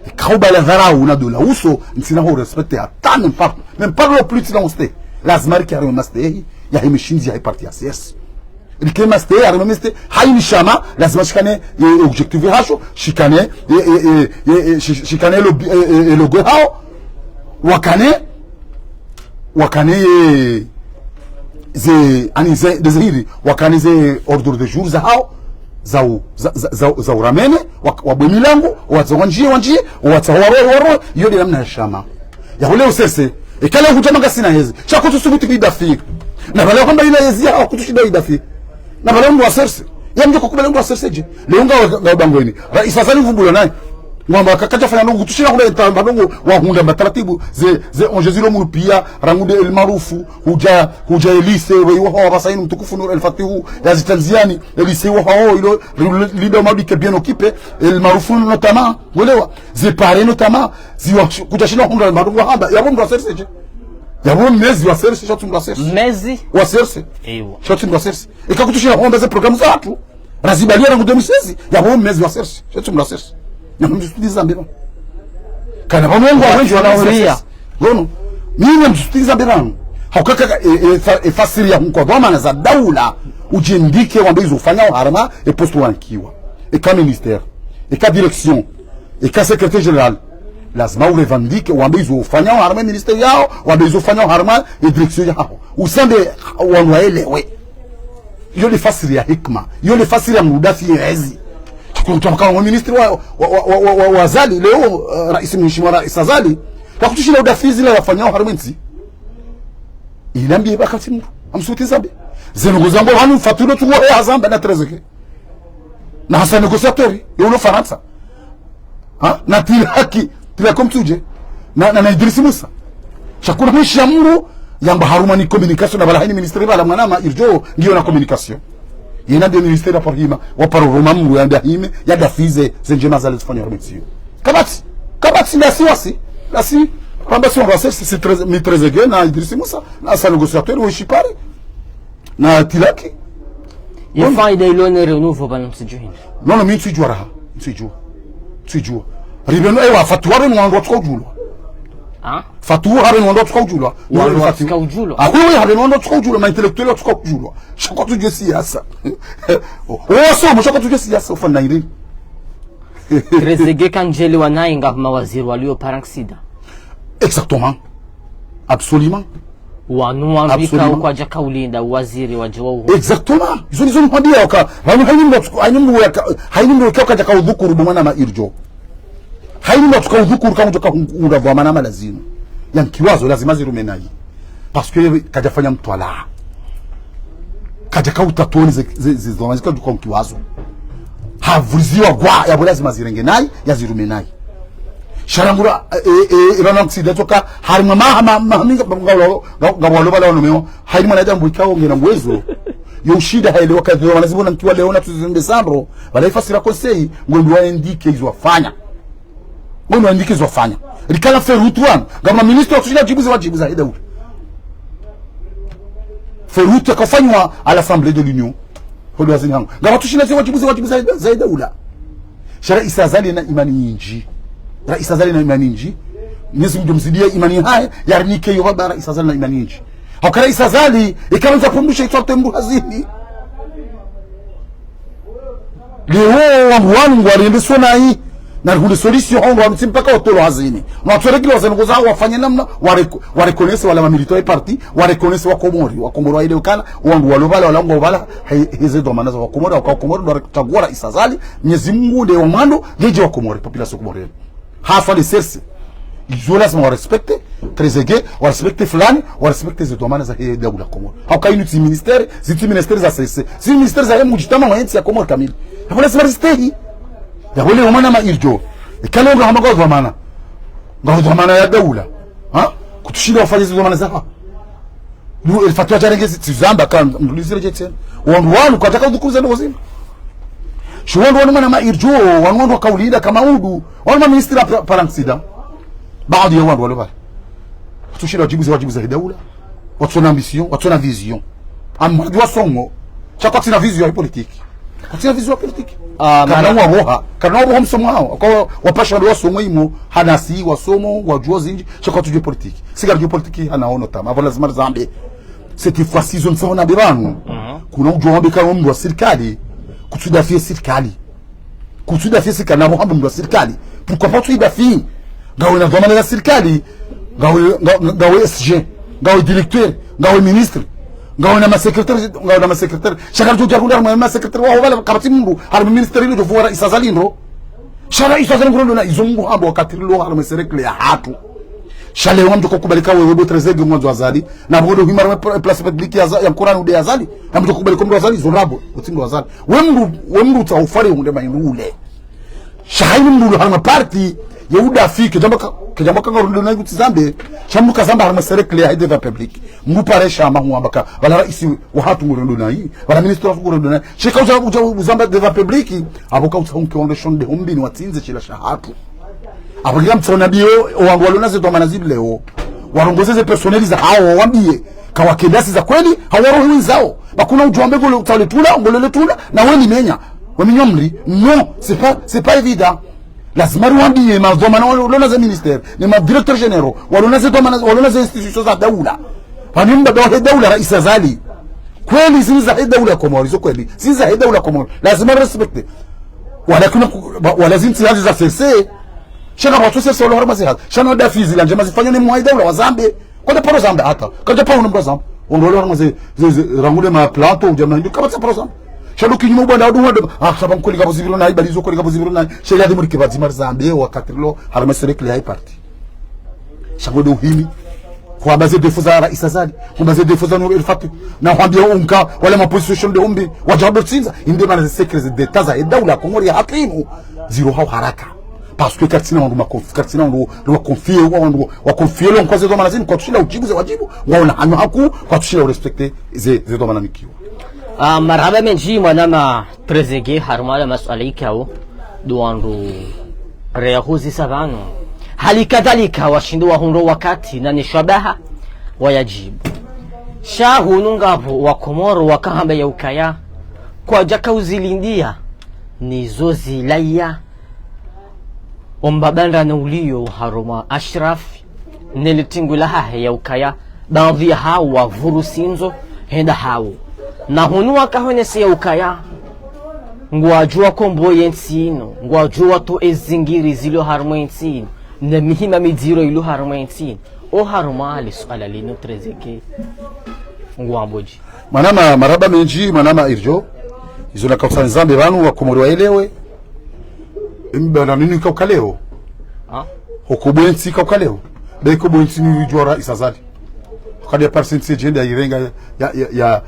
Ikao bala dharau na dola uso, ntsina ho respecte hata même pas, même pas le plus ntsina ho stay. Lazima rike harumwa mastehi, ya he mishindzi ya he parti ya C R C. Rike mastehi, harumwa mastehi, hayini shama, lazima shikane, e, objectif hasho, shikane, e, e, e, e, e, shi-, shikane lo-, e, e, e, logo hao, wakane, wakane, e, ze, ani ze, de ze hiri, wakane ze ordre de jour za hao, za u, za, za, za, za uramene, wa, wabwe milango, watsa wandjie, wandjie, watsa waroe, waroe, iyo de namna ya shama. Ya hule usese, e kale hudja manga sina yezi, sha kutsu subuti bidafi. Na pvala hamba ila yezi ya kutsu shida bidafi. Na pvala mndru wa C R C. Ya mndru kakubali mndru wa C R C dje. Leo nga, nga bangweni. Raisi Azali vumbula naye. Ngwamba ka-, kadja fanya ndrongo, kutsu shina hule ntamba ndrongo, wahundra mataratibu, ze, ze onje zilo munu pia, rangu nde El Maarouf, hudja, hudja Elise, we iwa hawa pvasa inu mtukufu Nour El Fath, ya zitanziani, Elise iwa hawa, ilo, ri-, leader wa Madi ke bien occupé, El Maarouf notamment, welewa, ze pare notamment, ziwa, kudja shina hundra, madu wa hamba, yapvo mndru wa C R C dje. Yapvo mezi wa C R C, sha tsi mndru wa C R C. Mezi? Wa C R C. Ewa. Sha tsi mndru wa C R C. Eka kutsu shina hamba ze programme zahatru. Razibaliwa rangu deux mille seize, yapvo mezi wa C R C, sha tsi mndru wa C R C. Na mndru studiza mbeba. Kana pvanu wengi wa wengi wana wa C R C. Ngono, mimi mndru studiza mbeba. Haukaka, e, e, fa-, e, fasiri ya hunkwa dhwamana za daula, udjindike wambe izo ufanya harumwa, e poste wankiwa. Eka ministère. Eka direction. Eka secrétaire général. Lazima urevendique, wambe izo ufanya harumwa ministère yao, wambe izo ufanya harumwa, e direction yao. Usambe wanu waelewe. Iyo nde fasiri ya hikma. Iyo nde fasiri ya mndru udafi yezi. Shukuru mtu amkama wa ministre wa, wa, wa Azali, leo, eh, raisi mheshimiwa raisi Azali. Kakutsu shina udafi zila yafanyao harumwa entsi. Inambiye bakati mndru. Amsuti zambe. Zenu ngozambo hanu Fatou no tuwa ya zamba na Trezeguet. Na hasa négociateur, yo ulo Farantsa. Ha? Na Tilaki, Tilaki Mtsudje. Na, na, na Idrisi Musa. Sha kuna mwishi ya mndru, yamba harumwa ni communication, na pvala hayini ministre pvala mwanama Irjo, ngiyo na communication. Yena nde ministre ya parhima, wa paro roma mndru, yanda hime, yadafize, ze ndjema zale zifanya harumwa entsi yo. Kapvatsi, kapvatsi ndasi wasi, ndasi, pvamba si wasi, si, si Trez-, mi Trezeguet, na Idrisi Musa, na sa négociateur, wo ishi pare. Na Tilaki. Ye faida ilo ne renouveau pvanu mtsidjuhini. Non, non, mi ntsidjuwa raha. Ntsidjuwa. Ntsidjuwa. Ripvenu, ewa, Fatou hapvenu wandru watsuka udjulwa. Ha? Fatou hapvenu wandru watsuka udjulwa. Wandru watsuka udjulwa. Ah, oui, oui, hapvenu wandru watsuka udjulwa, ma intellectuels watsuka udjulwa. Sha kwatsudjuwa siasa. Wasoma, sha kwatsudjuwa siasa, ufanya nini? Trezeguet kandjelewa naye nga mawaziri walio para nksida. Exactement. Absolument. Wanu wambika. Absolument. Ukwadja kaulinda waziri wadje wa uhu. Exactement. Izo ndizo nkwambia waka. Pvanu hayini mndru, hayini mndru yaka, hayini mndru yaka kadja kaudhukuru bo mwanama Irjo. Hayini mndru kaudhukuru kamdjo kahundra dhwamana malazimu. Ya nkiwazo lazima zirume nayi. Parce que kadja fanya mtwalaa. Kadja kautatoni ze, ze, ze dhwamana zika djuka nkiwazo. Havuliziwa gwa, yapvo lazima zirenge nayi, yazirume nayi. Sha rangu ra, e, e, e, ipvanu nksida tsoka, harimwa maha, ma, maha minga, nga, nga, nga, nga walo pvala wanu meo, hayini mwanadamu ikao ngena uwezo. Yo ushinda haelewa kadhi wa wanazibona nkiwa leo na tuzi décembre, pvala ifasira conseil, ngwendo wa indiquer izo wafanya. Ngwendo wa indiquer izo wafanya. Rikala Ferrutu wanu, ngama ministre wa kushina djibu ze wadjibu za heda ule. Ferrutu yakafanywa à l'Assemblée de l'Union. Hondo hazini hangu. Ngapvatsu shinda ze wadjibu, ze wadjibu za, za daula. Sha Raisi Azali na imani nyindji. Raisi Azali na imani nyindji. Mwenyezi Mungu mzidiye imani hahe, yarinike yo baba Raisi Azali na imani nyindji. Hauka Raisi Azali, ika handza pvundru she itswa tembu hazini. Leo wandru wanu ngwarende sonayi, na rihundre solution hondro wanu tsi mpaka watolwe hazini. Na watolwe kilo hazini koza wafanye namna, ware-, wareconnaisse wala mamilitants wa parti, wareconnaisse wa Komori, wa Komori waelewe ukana, wandru walo pvala, wala ngwao pvala, he, he ze dhwamana za wa Komori, waka wa Komori, ndo watsangua Raisi Azali, Mwenyezi Mungu nde wa mwando, ngeje wa Komori, population comorienne. Haswa les C R C. Izo lazima warespecte, Trezeguet, warespecte fulani, warespecte ze dhwamana za he daula Komori. Hauka inu tsi ministère, zi tsi ministère za C R C. Zi ministère za he mujitama wa entsi ya Komori kamili. Yapvo lazima ristehi. Yapvo leo mwanama Irdjo. Ika leo ngahamba ngwao dhwamana. Ngwao dhwamana ya daula. Ha? Kutsu shinda wafanye ze dhwamana zaho. Lu, el fatwa djarenge zi, tsi zamba ka, mdru lizire dje tsena. Wandru wanu, kwatsaka udhukuru ze ndrongo zinu. Sho wandru wanu mwanama Irdjo, wanu wandru waka ulinda kama udu, wanu maministri wa pra-, pvalantsida. Baadhi ya wandru walo pvale. Watsu shinda wadjibu ze wadjibu za he daula. Watsuna ambition, watsuna vision. Amwadi wasongo. Sha kwatsina vision ya politique. Kwatsina vision ya politique. Ah, kana mara- waroha, kana waroha msomo hawo. Kwa wapasha ndo wasongo imo, hanasi, wasomo, wadjuo zindji, sha kwatsudjuo politique. Si karidjuo politique, hana ono tama. Apvo lazima rizambe. Cette fois-ci, zo ntsaona be pvanu. Mhm. Kuna udjuo wambe kana mndru wa sirikali, kutsu défier sirikali. Kutsu défier sirikali, na pvo hamba mndru wa sirikali. Pourquoi pas kutsu défier? Ngawe na dhwamana za sirikali, ngawe, nga-, ngawe S G, ngawe directeur, ngawe ministre, ngawe na ma secrétaire, ngawe na ma secrétaire. Sha karidjo dja kunda harumwa ma secrétaire waho pvala, kapvatsi mndru, harumwa ministère ilo djo vuwa Raisi Azali ndro. Sha Raisi Azali ndro na izo mndru hamba wakati rilo harumwa cercle ya hatru. Sha leo ngamdjo kubali ka wewe bo Trezeguet ngwandzo Azali, na pvo ndo hima harumwa pla-, place publique ya Aza-, ya Nkorani ude Azali, ngamdjo kubali ko mndru Azali, zo ndrabo, utsi mndru Azali. We mndru, we mndru tsa ufare unde maindru ule. Sha hayini mndru ulo harumwa parti, ye udafi, kedjamba ka, kedjamba ka ngarundo na kuti zambe, sha mndru kazamba harumwa cercle ya he devant public. Mndru pare sha mahu wamba ka, pvala raisi wa hatru ngurundo nayi, pvala ministre wa ngurundo nayi. Sha ika udja, udja uzamba devant public, apvo ka utsa unke wandru shonde hombini watsindze shila sha hatru. Apvo kila mtsaona biyo, o wandru walona ze dhwamana zinu leo. Warongoze ze personnel zahawo, wambiye, ka wakendasi za kweli, hau warohi wenzao. Pvakuna udjo wambe ngole utsaule tula, ngolele tula, na weni menya. Wamenya mri. Non, c'est pas, c'est pas évident. Lazima riwambiye madhwamana walona ze ministère, ne ma directeurs généraux, walona ze dhwamana, walona ze institutions za daula. Pvanu mbaba wa he daula Raisi Azali. Kweli zinu za he daula Komori, zo kweli. Zinu za he daula Komori. Lazima respecte. Wala kuna ku-, wa-, wala zinu tsi hazi za C R C. Sha kapvatsu C R C walo harumwa ze hazi. Sha no dafi zila ndjema zifanywa ne mwa he daula wazambe. Kwadja paro zamba hata. Kwadja paro nombro zamba. Wandru walo harumwa ze, ze, ze, rangu le ma plateau, udja mna hindru, kapvatsi paro zamba. Sha ndo kinyume ubanda wadu wadu. Ah, sha pvanu kweli kapvatsi pviro nayi, balizo kweli kapvatsi pviro nayi. Sha ila dimuri kipvatsi mari zambe, wakati rilo, harumwa cercle ya he parti. Sha ngwendo uhimi. Kwamba ze défauts za Raisi Azali. Kwamba ze défauts za Nour El Fath. Na hwambia unka, wale ma positions nde umbi. Wadja wado tsindza. Inde mana ze secrets, ze détails za he daula Komori ya hatru inu. Ziro hau haraka. Parce que karitsina wandru ma conf-, karitsina wandru wa confier, wa wandru wa confier lo nkwa ze dhwamana zinu, kwatsu shinda udjibu ze wadjibu, ngwaona hanyo haku, kwatsu shinda urespecte ze, ze dhwamana nikiwa. Ah, marahaba mendji, mwanama Trezeguet, harumwa la masuala ikao, ndo wandru reyahuzisa pvanu. Hali kadhalika, washindri wahundro wakati na nishwabaha, wayadjibu. Sha hunu ngapvo wa Komoro wakahamba ya ukaya, kwadjaka uzilindia, nizo zilaya. Ombaba ndrane uliyo harumwa Ashraf, ne le tingwi lahahe ya ukaya, baadhwi yahawo wavuru sindzo, henda hawo. Na hunu wakahonese ya ukaya, ngwadjuwa kombo ye ntsi inu, ngwadjuwa to ezingiri zilo harumwa ye ntsi inu, ne mihima midziro ilo harumwa ye ntsi inu. O harumwa le suala linu Trezeguet, ngwambodje? Mwanama, marahaba mendji, mwanama Irdjo. Izo nakautsaha nizambe pvanu, wa Komori waelewe. Emba na nini kauka leo? Ha? Ho Komori ntsi kauka leo. Be Komori ntsi ni udjuwa Raisi Azali. Kadi ya parti ntsi djende ya irenga ya, ya,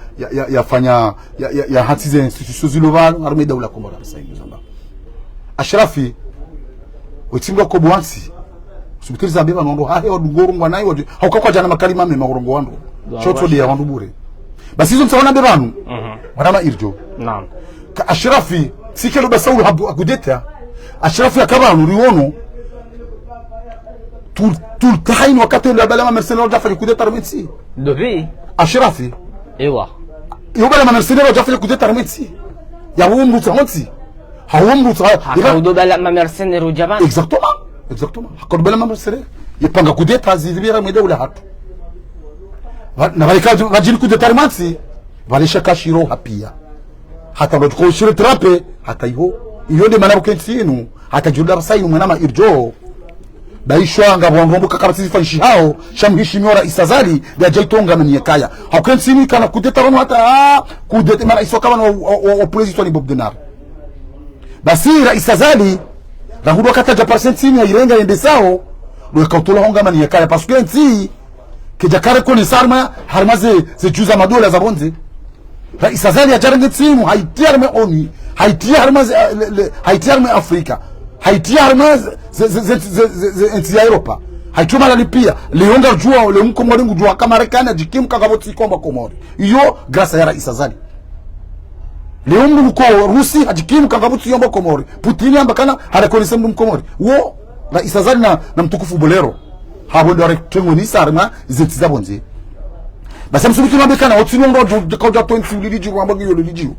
ya fanya, ya, ya, ya hantsi ze institutions zilo pvanu, harumwa daula Komori, Raisi Azali. Ashrafi, wetsi mndru wa Komori ntsi. Subutiri zambe pvanu wandru hahe wadungoro ngwanayi wadji. Hauka kwadjana makalima mema urongoa wandru. Wa, shoto wa dia wandru bure. Basi izo ntsaona be pvanu. Mhm. Mwanama Irdjo. Naam. Ka Ashrafi, tsi kelo basa ulu habu akudeta. Ashrafi yaka pvanu riwono. Tul-, tultahini wakati ule abala ma mercenaires wadja fanya kudeta harumwa ntsi. Dobi. Ashrafi. Ewa. Yo bala ma mercenaires wadja fanya coup d'État harumwa entsi. Ya wo mdru tsa ontsi. Ha wo mdru tsa. Haka udo bala ma mercenaires udja bana. Exactement. Exactement. Haka udo bala ma mercenaires. Ye panga coup d'État zizibira mwende ula hatru. Va-, na pvale ka, pvadjiri coup d'État harumwa entsi. Pvale shaka shiro hapia. Hata ndo ko shire trape. Hata iho. Iyo nde mana pvo ke ntsi inu. Hata djurda pvasa inu mwana ma irdjo. Ba ishwa ngapvo wandru wambo kakara tsi zifanyishihao, sha mheshimiwa Raisi Azali, nde yadja itonga na miyakaya. Hauka entsi inu ikana coup d'État pvanu hata, ah, coup d'État, marais wakapvanu wa, wa, wa, wa président ni Bob Denard. Basi Raisi Azali, rangu ndo wakati yadja parisa entsi inu ya irenga yende sao, ndo yaka utola honga na miyakaya. Parce que entsi, kedja kare kone sarma, harumwa ze, ze dju za madola za pvondze. Raisi Azali yadja renge entsi inu, haitria harumwa ONU, haitria harumwa ze, eh, le, le, haitria harumwa Afrika, haitria harumwa ze, ze, ze entsi ya Europa, haitria mahala pia. Leo ngarudjuwa, leo mkomori ngudjuwa haka Marekani hadjikimu ka ngapvo ntsi ikomba Komori. Iyo, grâce ya Raisi Azali. Leo mdru mko Rusi hadjikimu ka ngapvo ntsi ikomba Komori. Putin hamba kana hareconnaître mdru mkomori. Wo, Raisi Azali na, na mtukufu Bolero. Hapvo ndo waretengonisa harumwa ze ntsi za pvondze. Basi msubuti nambe kana, otsi nongo djo, djo, kaudja towa entsi ulilidji, wamba ngiyo ulilidji.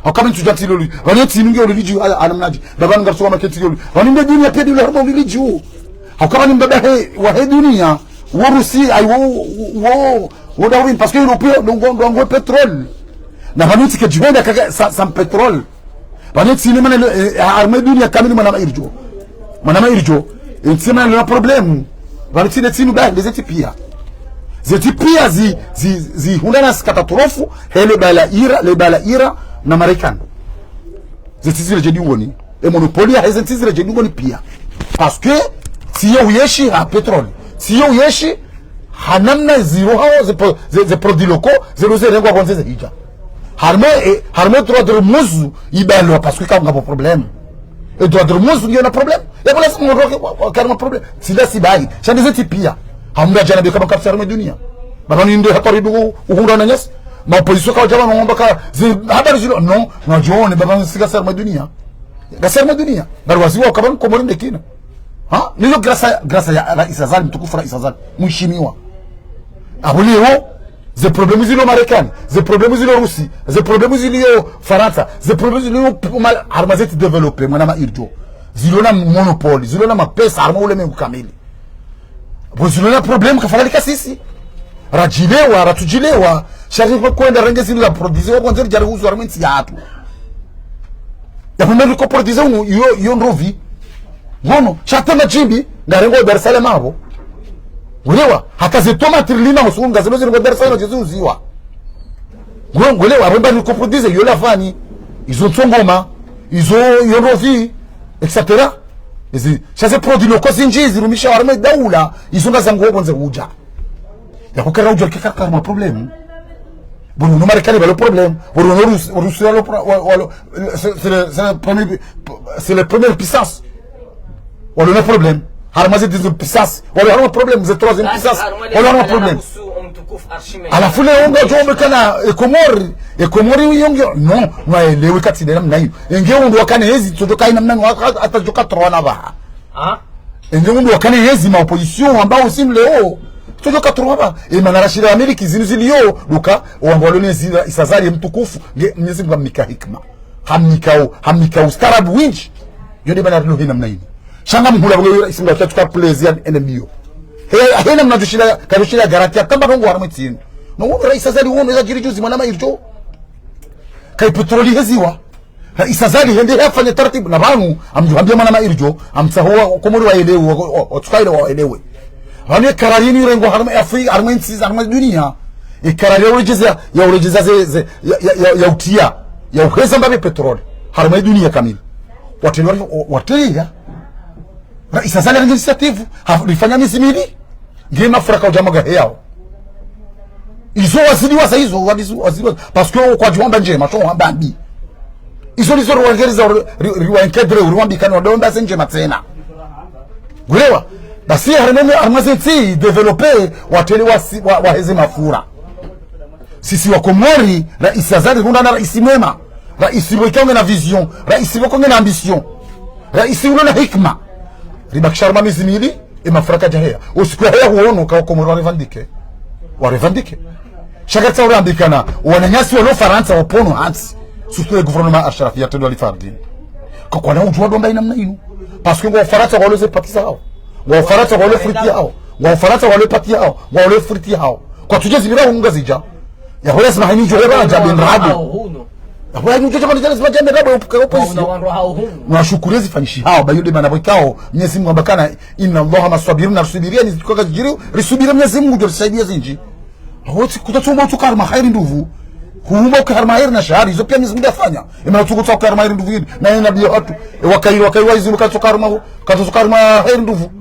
Hauka pvanu ntsi udja ntsi ulilidji. Pvanu entsi inu ngiyo ulilidji, ha, ha namnadje. Baba ngarusoma ke ntsi ngiyo ulilidji. Pvanu nde dunia pia ndo ila harumwa ulilidji. Hauka pvanu mbaba he, wa he dunia. Wo Rusi, ayi wo, wo, wo, wo Darwin, parce que Europe, ndo ngo, ndo ngo pétrole. Na pvanu ntsi kedjihwenda kaka, sa, sa pétrole. Pvanu entsi inu mana, eh, harumwa dunia kamili mwana ma irdjo. Mwana ma irdjo. Entsi mana na problème. Pvanu entsi inu entsi inu ba, nde ze ntsi pia. Ze ntsi pia zi, zi, zihundra na zi catastrophe, he le bala ira, le bala ira, na Marekani. Ze ntsi zile dje dingoni. E monopole ya he ze ntsi zile dje dingoni pia. Parce que, ntsi yo uyeshi ha pétrole. Ntsi yo uyeshi, ha namna ziro hao ze pro-, ze, ze produits locaux, zero zerengwa pvondze ze hidja. Harumwa, eh, harumwa droit de l'homme ibalwa parce que ka ngapvo problème. E droit de l'homme ngiyo na problème. Ya pvo lazima mdru ke, wa, wa, kana problème. Sida sibahi. Sha nde ze ntsi pia. Hamdru yadja nambe kamba kapvatsi harumwa dunia. Baba ni nde hatwari ndugu uhundra na nyasi. Ma opposition kawadja pvanu wamba ka zi habari zilo. Non, na djone, baba ntsika harumwa dunia. Ngasi harumwa dunia. Bari waziwa ukapvanu Komori nde kina. Ha? Nilo grâce, grâce ya Raisi Azali, mtukufu Raisi Azali. Mheshimiwa. Apvo leo, ze problème zilo Marekani, ze problème zilo Rusi, ze problème zilo Farantsa, ze problème zilo p-, mal-, harumwa ze ntsi développé, mwana ma irdjo. Zilo na monopole, zilo na mapesa, harumwa ulemengu kamili. Pvo zilo na problème kafadhali ka sisi. Radjilewa, ratsudjilewa. Sha ri kwenda renge zinu za produire, wa pvondze ridja riuze harumwa entsi yahatru. Ya pvumeli ko produire unu, iyo, iyo ndrovi. Ngono, sha hata madjimbi, ngarengwa Dar es Salaam apvo. Ulewa, hata ze tomate rilima, musu, ngazilo zirengwa Dar es Salaam, djezi uziwa. Ngo-, ngolewa, apvo mba riko produire, iyo lavani, izo ntsongoma, izo, iyo ndrovi, et cetera. Izi, sha ze produits locaux zindji, zirumisha harumwa daula, izo ngazangu pvondze udja. Ya kukara udja kika karma problème. Bon, no Marekani pvalo problème. Bon, no Rus-, Russie pvalo pro-, wa-, walo, c'est, c'est le, c'est le premier, c'est le première puissance. Walo na problème. Harumwa ze deuxième puissance. Walo harumwa problème. Ze troisième puissance. Walo harumwa problème. Halafu leo ngadjo mbe kana, e Komori, e Komori iyo ngiyo, non, mwaelewe katsi nde namna iyo. Enge undru wakane yezi, tsodjoka ina mna, hata djoka troana pvaha. Enge undru wakane yezi ma opposition, amba usimu leo, tsodjoka troana pvaha. E mana rashira Ameriki zinu ziliyo, duka, wamba walo ne zila, Raisi Azali mtukufu, nge Mwenyezi Mungu hamnika hikma. Hamnika u, hamnika ustaarabu windji. Yo nde bana rilo hena mna ini. Sha ngamhula pvwe yo Raisi Azali katsuka plaisir ene mbiyo. He, hena mna djushila, kadjushila garantie, kamba ndrongo harumwa entsi inu. No, Raisi Azali wono, eza djiri juzi mwana ma irdjo. Kayi pétrole heziwa. Raisi Azali hende hafanya taratibu na pvanu, amdjuhambia mwana ma irdjo, amtsaho wa, Komori waelewe, wa, wa, wa, tsukaile waelewe. Pvanu ye karari inu irengwa harumwa Afrika, harumwa entsi, harumwa dunia. Ye karari ya uredjeza, ya uredjeza ze, ze, ya, ya, ya, ya utia, ya uheza mbapvi pétrole. Harumwa dunia kamili. Watele wa, watele ya. Raisi Azali harenge initiative, ha, rifanya mezi mili. Nge mafura kaudja maga heyao. Izo wazidiwa sa izo, wazidiwa, wazidiwa. Parce que kwadjuhamba ndjema, sho hamba mbi. Izo ndizo riwaengeriza, ri-, ri-, riwaencadré, riwambikani, wadjo hamba ze ndjema tsena. Ulewa. Basi, harumwa, harumwa ze ntsi développé, watele wa si-, wa, waheze mafura. Sisi wa Komori, Raisi Azali, runda na raisi mwema. Raisi pvo ikao nge na vision. Raisi pvo ko nge na ambition. Raisi ulo na hikma. Ribakisha harumwa mezi mili, e mafura kadja heya. Usiku ya heya huono, ka wa Komori wa revendiqué. Wa revendiqué. Sha karitsaha urambikana, wananyasi walo Farantsa wapono hantsi. Surtout le gouvernement Ashrafi ya tendo alifardini. Kwa kwana udjuwa ndo mba ina mna inu. Parce que ngwa Farantsa ngwalo ze pati zahawo. Ngwa Farantsa ngwalo friti yahawo. Ngwa Farantsa ngwalo pati yahawo. Ngwalo friti yahawo. Kwatsudja zipvira hunu Ngazidja. Ya hwela zima hayini djo hwela dja be ndrabo. Ya hwela hayini djo dja be ndrabo, lazima dja be ndrabo, ya upuke opposition. Washukuru zifanyishihawo, ba yo nde mana pvwekao, Mnyezi Mungu hamba kana, إن الله مع الصابرين, na risubiri, yani zikwa kazidjiri, risubiri Mnyezi Mungu, djo risaidia zindji. Hawotsi kutsatsumba utsoka harumwa hairi ndupvu. Huumba uke harumwa hairi na shari, izo pia Mnyezi Mungu yafanya. Ema utsoka utsoka harumwa hairi ndupvu yini, na yena biya hatu. E wakayi, wakayi wa izulu katsoka harumwa, katsoka harumwa hairi ndupvu.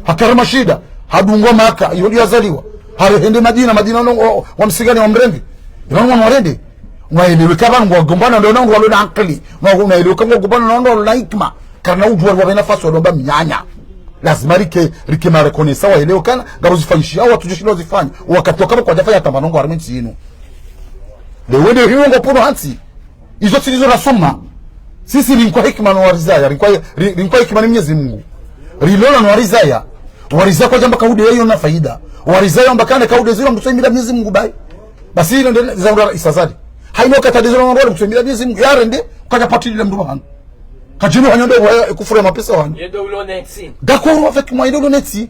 Haka harumwa shida, hadungwa Maka, iyo ndiyo yazaliwa. Hare hende Madina, Madina no, o, wa msigani wa mrende. Ino wa mrende. Mwaelewe ka pvanu ngwagombana ndo na ngwalo na ankili. Mwa-, mwaelewe ka ngwagombana na ndo na hikima. Karina udjuwa wa pvena faso wa lomba mnyanya. Lazima rike, rike marekonesa waelewe kana, ngapvo zifanyishihawo, watsudjoshinda wazifanya. Wakati wakapvo kwadjafanya hata manongo harumwa entsi inu. Lewo nde hiyo ngwapono hantsi. Izo tsi ndizo rasoma. Sisi rinkwa hikima no warizaya, rinkwa, ri-, rinkwa hikima ni Mnyezi Mungu. Rilona no warizaya. Warizaya kwadjamba kaude yeyo na faida. Warizaya wamba kana kaude zilo mtso imila Mnyezi Mungu bayi. Basi ino nde za ura Rais Azali. Hayina wakati nde zilo ura mtso imila Mnyezi Mungu. Yarende, kadja pvatili la mndru pvahanu. Kadjinu hanyo ndo wa, e, kufuru ya mapesa wanu. Yendo ulo netsi. D'accord avec moi, yendo ulo netsi.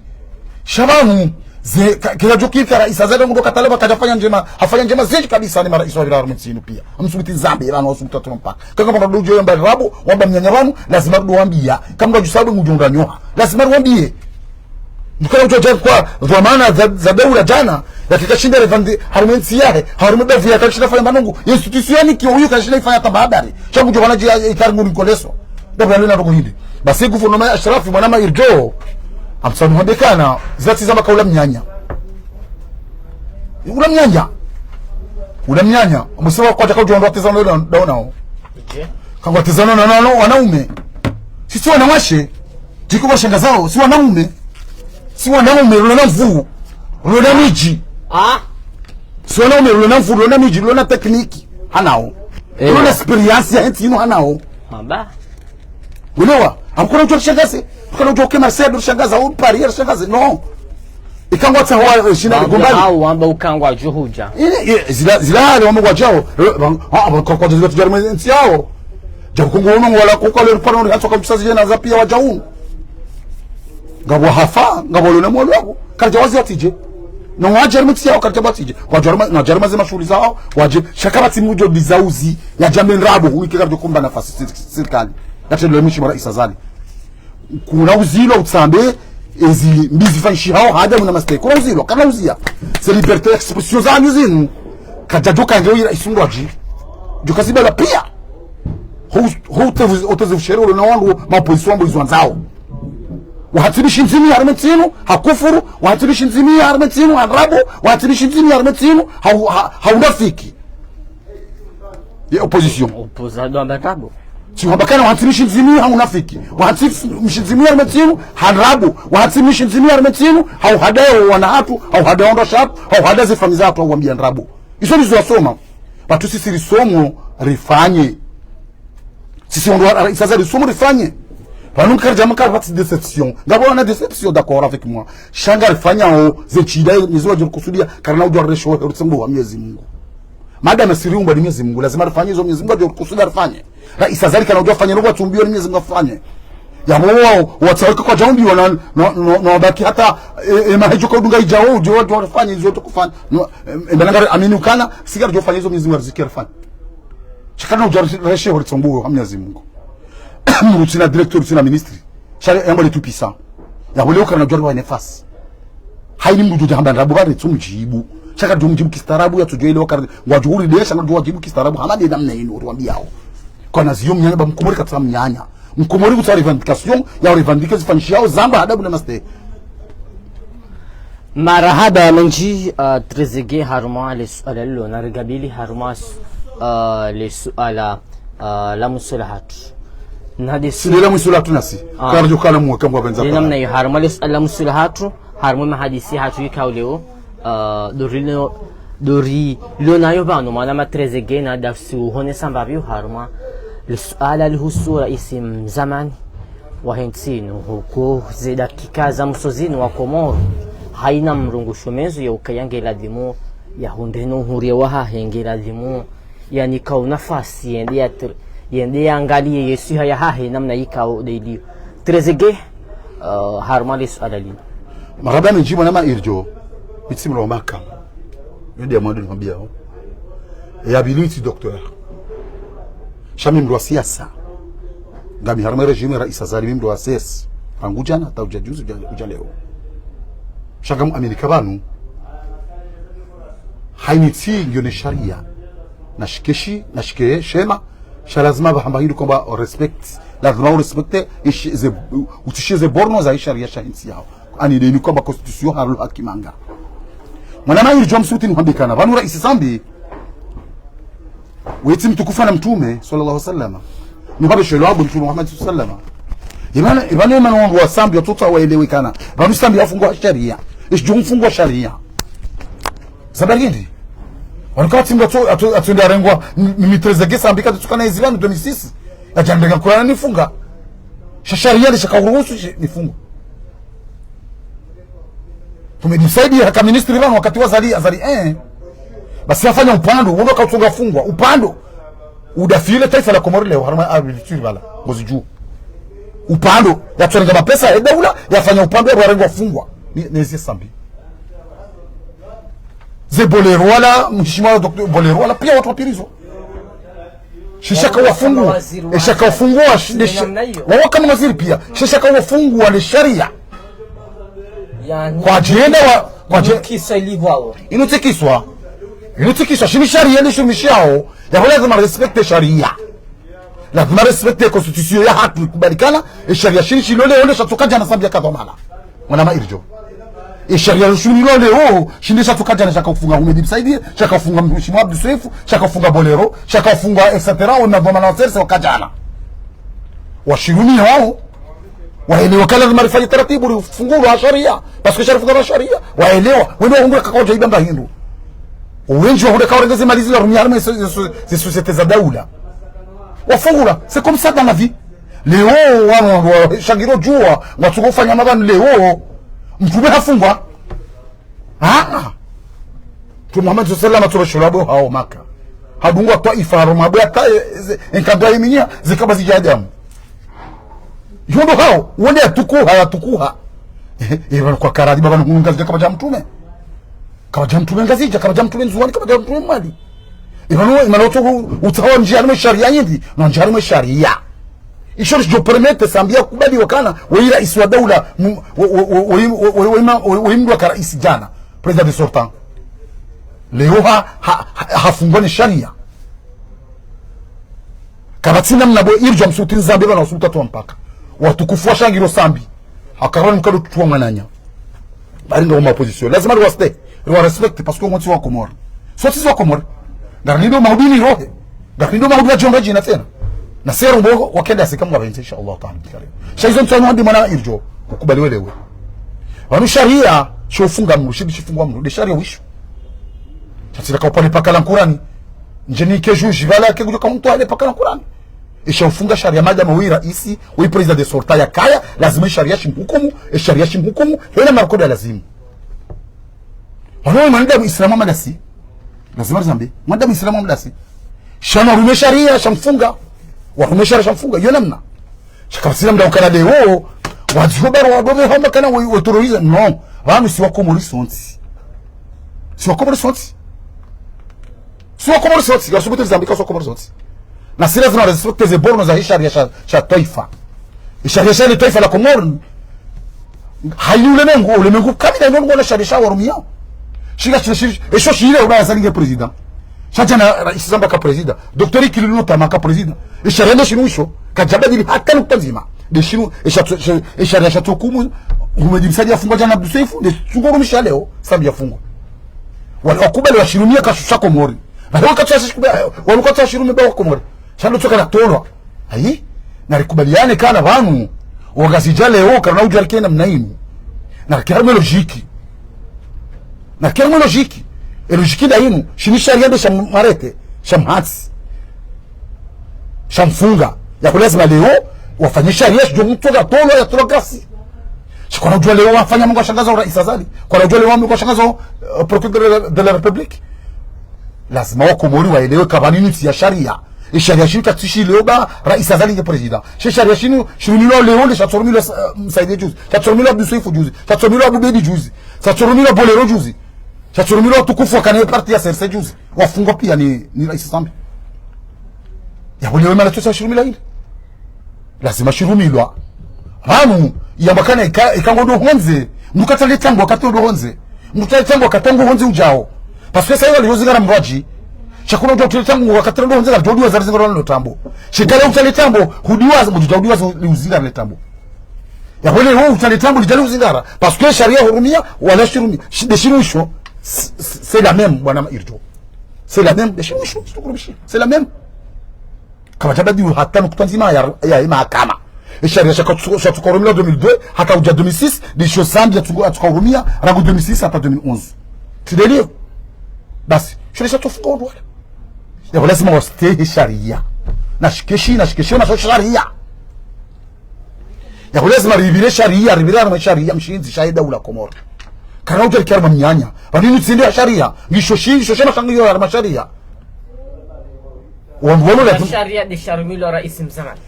Sha pvanu, ze, ka, kila djo kiri ka Rais Azali ndo katalaba kadjafanya ndjema, hafanya ndjema zindji kabisa ni marais wa pvira harumwa entsi inu pia. Amsubuti zambe, pvanu wasubuti atuma mpaka. Kanga pvanu ndo udjo yamba ndrabo, wamba mnyanya pvanu, lazima ndo wambiya. Kama ndo djusabu ngudjo nganyoha. Lazima ndo wambiye. Ndukana udjo dja kwa dhwamana za, za daula djana, ya kika shinda revandi, harumwa entsi yahe, harumwa davu ya kashinda fanya manungu, institution ki uyu kashinda ifanya tamba habari. Sha ngudjo pvana dji ya, ya, ikari nguri nkoleso. Davu ya luna ndoko hindi. Basi gouvernement ya Ashrafi, mwana ma irjo. Amsanu hwambe kana, zila tsi zamba ka ula mnyanya. Ula mnyanya. Ula mnyanya. Musiwa kwadjaka udjo ndo watezana ndo, ndo nao. Kangwatezana na, na, na, wanaume. Sisi wanawashe. Djiko kwa shangazao. Si wanaume. Si wanaume, rilo na nvu. Rilo na midji. Ah. Si wanaume, rilo na nvu, rilo na midji, rilo na tekniki. Hanao. Eh. Rilo na expérience ya hentsi inu hanao. Hamba. Ulewa, amkona udjo rishangaze. Ukana udjo ke Marseille rishangaza, au Paris rishangaze. No. Ikangwatsaha wa, eh, shina. Wamba gombani. Au wamba ukangwa djuhudja. Ile, ile, zila, zila hale wamba ngwadjao. Eh, bang-, ah, bang-, kwa, kwa, zila tudjari mwe ntsi yawo. Dja ukungu wunu ngwala kuka le rupano ri hatso kamtsazi djena za pia wadja unu. Ngapvo hafa, ngapvo lona mwalo waku. Karidja wazi watsidje. No wadjari mwe ntsi yawo, karidja watsidje. Wadjari ma-, wadjari maze mashuhuli zawo, wadje. Sha kapvatsi mdjo dizauzi, ya djambe ndrabo, huike karidjo kumba nafasi sir-, sirikali. Yatendele mwishi mwa Rais Azali. Kuna uzilo utsambe, ezi mbi zifanyishihawo hadamu na mastake. Kuna uzilo, kana uziya. C'est liberté d'expression zanyu zinu. Kadjadjo kange uyira isundwaji. Djo kazibala pia. Ho, ho utevu-, utezi ushere ulo na wandru ma opposition wambo izo wandzao. Wahatsi mishindzimi harumwa entsi inu, ha kufuru, wahatsi mishindzimi harumwa entsi inu, ha ndrabo, wahatsi mishindzimi harumwa entsi inu, ha u-, ha, ha unafiki. Ye opposition. Opposant ndo amba ndrabo. Tsi wamba kana wahatsi mishindzimi ha unafiki. Wahatsi f-, mishindzimi harumwa entsi inu, ha ndrabo. Wahatsi mishindzimi harumwa entsi inu, ha uhadaya wana hatru, ha uhadaya wandru washe hatru, ha uhadaya zifamiyi zahatru, ha uwambiya ndrabo. Izo ndizo wasoma. Pvatsu sisi risomo rifanye. Sisi wandru wa, sasa risomo rifanye. Pvanu karidja mkara pvatsi déception. Ngapvo wana déception, d'accord avec moi. Sha ngarifanyao, ze ntsida, nizo wadjo kusudia, karina udjo resho, rutsembo wa Mwenyezi Mungu. Madama siriumbwa ni Mwenyezi Mungu, lazima rifanye izo Mwenyezi Mungu adjo kusudia rifanye. Rais Azali kana udjo fanye, no watsumbiwa ni Mwenyezi Mungu afanye. Ya wao, watsaweka kwadjaumbiwa na, no, no, no, baki hata, e, e, mahedjo kaudunga idjao, udjo, udjo rifanye izo tukufanya. No, e, e, mbanangari amini ukana, si karidjo fanya izo Mwenyezi Mungu ariziki arifanye. Sha karina udjo reshe, rutsembo wa Mwenyezi Mungu. Mdru tsina directeur, tsina ministre. Sha yamba le tout puissant. Ya wale ukana udjo riwa nafasi. Hayini mdru udjo hamba ndrabo pvare tsumdjibu. Sha karidjo mdjibu kistaarabu yatsudjo ile wakati. Wadjo uri de, sha ngudjo wadjibu kistaarabu. Hama de namna inu, utuwambiyao. Kwana ziyo mnyanya ba mkomori katsa mnyanya. Mkomori kutsa revendication, ya revendication zifanyishihawo, zamba hadabu na mastake. Marahaba mendji, uh, Trezeguet harumwa le suala lilo, na rigabili harumwa su-, uh, le suala, uh, la mwiso lahatru. Na de su- Sile la mwiso lahatru nasi. Ah. Karidjo kala mwe kangwa benza. Namna iyo harumwa le suala la mwiso lahatru, harumwa mahadisi hatru ikao leo, uh, ndo rilo, ndo rilo nayo pvanu, mwana ma Trezeguet na dafsi uhonesa mbapvi harumwa le suala lihusu raisi mzamani wahe ntsi inu, huku ze dakika za mwiso zinu wa Komoro, hayina mrungusho mezu ya ukaya nge ladhimu Yahundre no uhuru wahahe nge lazimu, yani, ikao nafasi yende ya tr-, yende yaangaliye ye swiha yahahe namna ikao nde iliyo. Trezeguet, eh, harumwa le suala linu. Marahaba mendji mwanama Irjo, mi tsi mdru wa mahakama. Yo nde ya mwando nimwambiyao. Ya pvili mi tsi docteur. Sha mi mdru wa siasa. Ngami harumwa régime ya Rais Azali, mi mdru wa siasa. Rangu djana, hata udja juzi, udja, udja leo. Sha ngamu aminio ka pvanu. Haini ntsi ngiyo ne sharia. Na shike shi, na shike shema, sha lazima pvahamba hindru kwamba o respect. Lazima u respecte, ishi ze, utishe ze borno za isharia sha hintsi yaho. Ani nde ini kwamba constitution halo hakimanga. Mwanama Irjo msuti nihwambiye kana, pvanu Rais Sambi, wetsi mtukufu na Mtrume, swallallahu alaihi wasallam. Nupvapve shelo apvo Mtrume Muhammad swallallahu alaihi wasallam. Imana, imana, imana wandru wa Sambi, watoto waelewe kana. Pvanu Sambi hafungwa sharia. Ishi djo mfungwa sharia. Sababu hindri? Wanu kawatsi mdru atso, atso, atso nda arengwa, mi, mi Trezeguet Sambi katsukana ezi pvanu deux mille six. Yadja ndenga Kurani nifunga. Sha sharia nde shaka uruhusu shi-, nifunga. Tumedisaidia haka ministri pvanu wakati wa Azali, Azali, eh. Basi hafanya upvandro, wondo kautsonga fungwa, upvandro. Udafile taifa la Komori leo, harumwa agriculture pvala, Ngozidjuwa. Upvandro, yatsorenga mapesa, ye daula, yafanya upvandro, ya warengwa fungwa. Ni, nezi Sambi. Ze Bolero wala, mheshimiwa docteur Bolero wala, piya watru wa prison. Shisha kawafungwa, esha kawafungwa, shi-, ne shi-, wawo kama waziri piya. Shisha kawafungwa ne sharia. Yani, kwa ajenda wa, kwa aje-, kisa ilivwawo. Inu tsi kiswa. Inu tsi kiswa, shini sharia nde shumishiyao. Yapvo lazima respecte sharia. Lazima respecte constitution yahatru ikubalikana, e sharia shini shilo leo nde shatsoka djana Sambi yakadhwamana. Mwanama Irjo. E sharia shini lo leo, shinde shatsoka djana shaka ufunga Houmed Msaidie, shaka ufunga Mheshimiwa Abdou Soefo, shaka ufunga Bolero, shaka ufunga et cetera, wena dhwamana wa serse waka djana. Washirumiyao, waelewa ka lazima rifanye taratibu, rifungulwa ha sharia. Parce que sha rifungulwa ha sharia. Waelewa, wende wahundru kaka wadja ibamba hindru. Wendji wahundru ka warenge ze mali zila warumia harumwa ze, ze, ze société za daula. Wafungulwa, c'est comme ça dans la vie. Leo, wanu, wanu, shangiro djuwa, ngwatsuko ufanya mapvanu leo. Mtrume hafungwa. Ah! Mtrume Muhammad swallallahu alaihi wasallam atsoba shilo apvo haho Maka. Hadungwa Twaifa, harumwa apvo hata, eh, ze, enkandra yiminya, zikaba zidja damu. Yondo haho, wonde yatukuha, yatukuha. Eh, eh, pvanu kwa karadi, pvanu hunu Ngazidja kapvadja mtrume. Kapvadja mtrume Ngazidja, kapvadja mtrume Ndzuwani, kapvadja mtrume Mwali. Imana, imana utso, utsaha wandjia harumwa sharia nyindji, no wandjia harumwa sharia. Isho ridjo permettre Sambi yakubali wakana, weyi raisi wa daula, mu-, we-, we-, we-, we-, we-, we-, we-, we-, we-, mndru waka raisi djana, président de sortant. Leo ha, ha, ha, hafungwa ne sharia. Kapvatsi namna bo Irjo msuti Nzambi pvanu usubutu wa mpaka. Watukufu wa shangiro Sambi. Hakaba ni mkado tuwa mwananya. Bari nga uma opposition. Lazima riwaste, riwa respecte, parce que wontsi wa Komori. Sontsi wa Komori. Ngarinido maudini rohe. Ngarinido maudini wa djomba djina tsena. Na sero mbogo, wakenda sika mga pventsi, insha Allah ta'ala, bikare. Sha izo ntsanu handi mwana Irjo, ukubali welewe. Pvanu sharia, sho ufunga mndru, shindi shifungwa mndru, nde sharia wisho. Sha tsila ka upvale paka la Nkurani. Ndjeni ke juge, pvala ke kudjoka mndru ale paka la Nkurani. Esha ufunga sharia madama weyi raisi, weyi président de sortant yakaya, lazima esharia shimhukumu, esharia shimhukumu, hena markoda lazimu. Wano mwanadamu Islamu amadasi, lazima rizambe, mwanadamu Islamu amadasi. Sha no warume sharia, sha mfunga. Warume sharia, sha mfunga, iyo namna. Sha kapvatsi namna ukana leo, wadziho baro wadove hamba kana we, we terrorisme, non. Pvanu si wa Komori sontsi. Si wa Komori sontsi. Si wa Komori sontsi, ngasubutu rizambe ka si wa Komori sontsi. Na si lazima respecte ze borno za isharia sha, sha twaifa. Isharia sha le twaifa la Komori. Hayi ulemengu, ulemengu kamili ndo ngona sharia sha warumiao. Shinga shile, shile, esho shile ubaya zalinge président. Sha djana raisi Sambi ka président. Docteur Ikililou notamment ka président. Isharia nde shinu isho. Kadjabadili hata nukta ndzima. Nde shinu, esha, esha, esharia sha tsohukumu. Houmed Msaidie yafungwa djana Abdou Soefo. Nde tsungo rumisha leo. Sambi yafungwa. Wale wakubali washirumia kashusha Komori. Bale wakati washiku-, wale wakati washirumia ba wa Komori. Sha ndo tsoka na tolwa. Ayi, na rikubaliane kana pvanu, Wangazidja leo, karina udja rike namna inu. Na rike harumwa logique. Na rike harumwa logique. E logique nda inu, shini sharia nde sha mwarete, sha mhatsi. Sha mfunga. Yako lazima leo, wafanye sharia, shidjo mndru katolwa, yatolwa gasi. Sha Kwana udjuwa leo wafanya Mungu washangaza o rais Azali. Kwana udjuwa leo Mungu washangaza o, eh, procureur de la, de la République. Lazima Wakomori waelewe ka pvanu inu ntsi ya sharia. Ye sharia shinu katsishile oba rais Azali nge président. She sharia shinu shirumilwa leo nde shatsorumilwa, eh, Msaidie juzi. Shatsorumilwa Abdou Soefo juzi. Shatsorumilwa Abou Bedi juzi. Shatsorumilwa Bolero juzi. Shatsorumilwa watukufu wakana ye parti ya C R C juzi. Wafungwa pia ni, ni rais Sambi. Yapvo leo mana tsosa shirumilwa ile. Lazima shirumilwa. Pvanu, yamba kana ika, ika ngondo hondze. Mndru katsaha le tambo wakati ndo hondze. Mndru katsaha le tambo wakati ngo hondze udjao. Parce que sa iyo liyo zingara mndru adji. Sha kwana udjao tsaha le tambo wakati ndo hondze, ngaridjo udiwa zari zingara lilo tambo. Shikale utsaha le tambo, hudiwa, mndru udjao udiwa zo liuzingara le tambo. Yapvo leo utsaha le tambo, lidjali uzingara. Parce que sharia hurumia, wala shirumia. Shi-, nde shinu isho. C'est, c'est la même, bwana Mairjo. C'est la même. Nde shinu isho, c'est la même. Kapvadja badilu hata nukutwa ndzima ya, ya, ya mahakama. Ye sharia shaka tsu-, shatsuka hurumilwa deux mille deux, hata udja deux mille six, ndisho Sambi yatsuka, yatsuka hurumia, rangu deux mille six hata deux mille onze. Tsi nde liyo. Basi, shule shatsofunga wandru wala. Yapvo lazima wastehi sharia. Na shikeshi, na shikeshi, na sho sharia. Yapvo lazima ripvire sharia, ripvire harumwa sharia, mshindzi, sha ye daula Komori. Karina udja rike harumwa mnyanya. Pvanu inu tsi nde ya sharia. Ngisho shi, ngisho shema shangu yo harumwa sharia. Wandru wanu lazima. Sharia nde sharumilwa rais mzamani.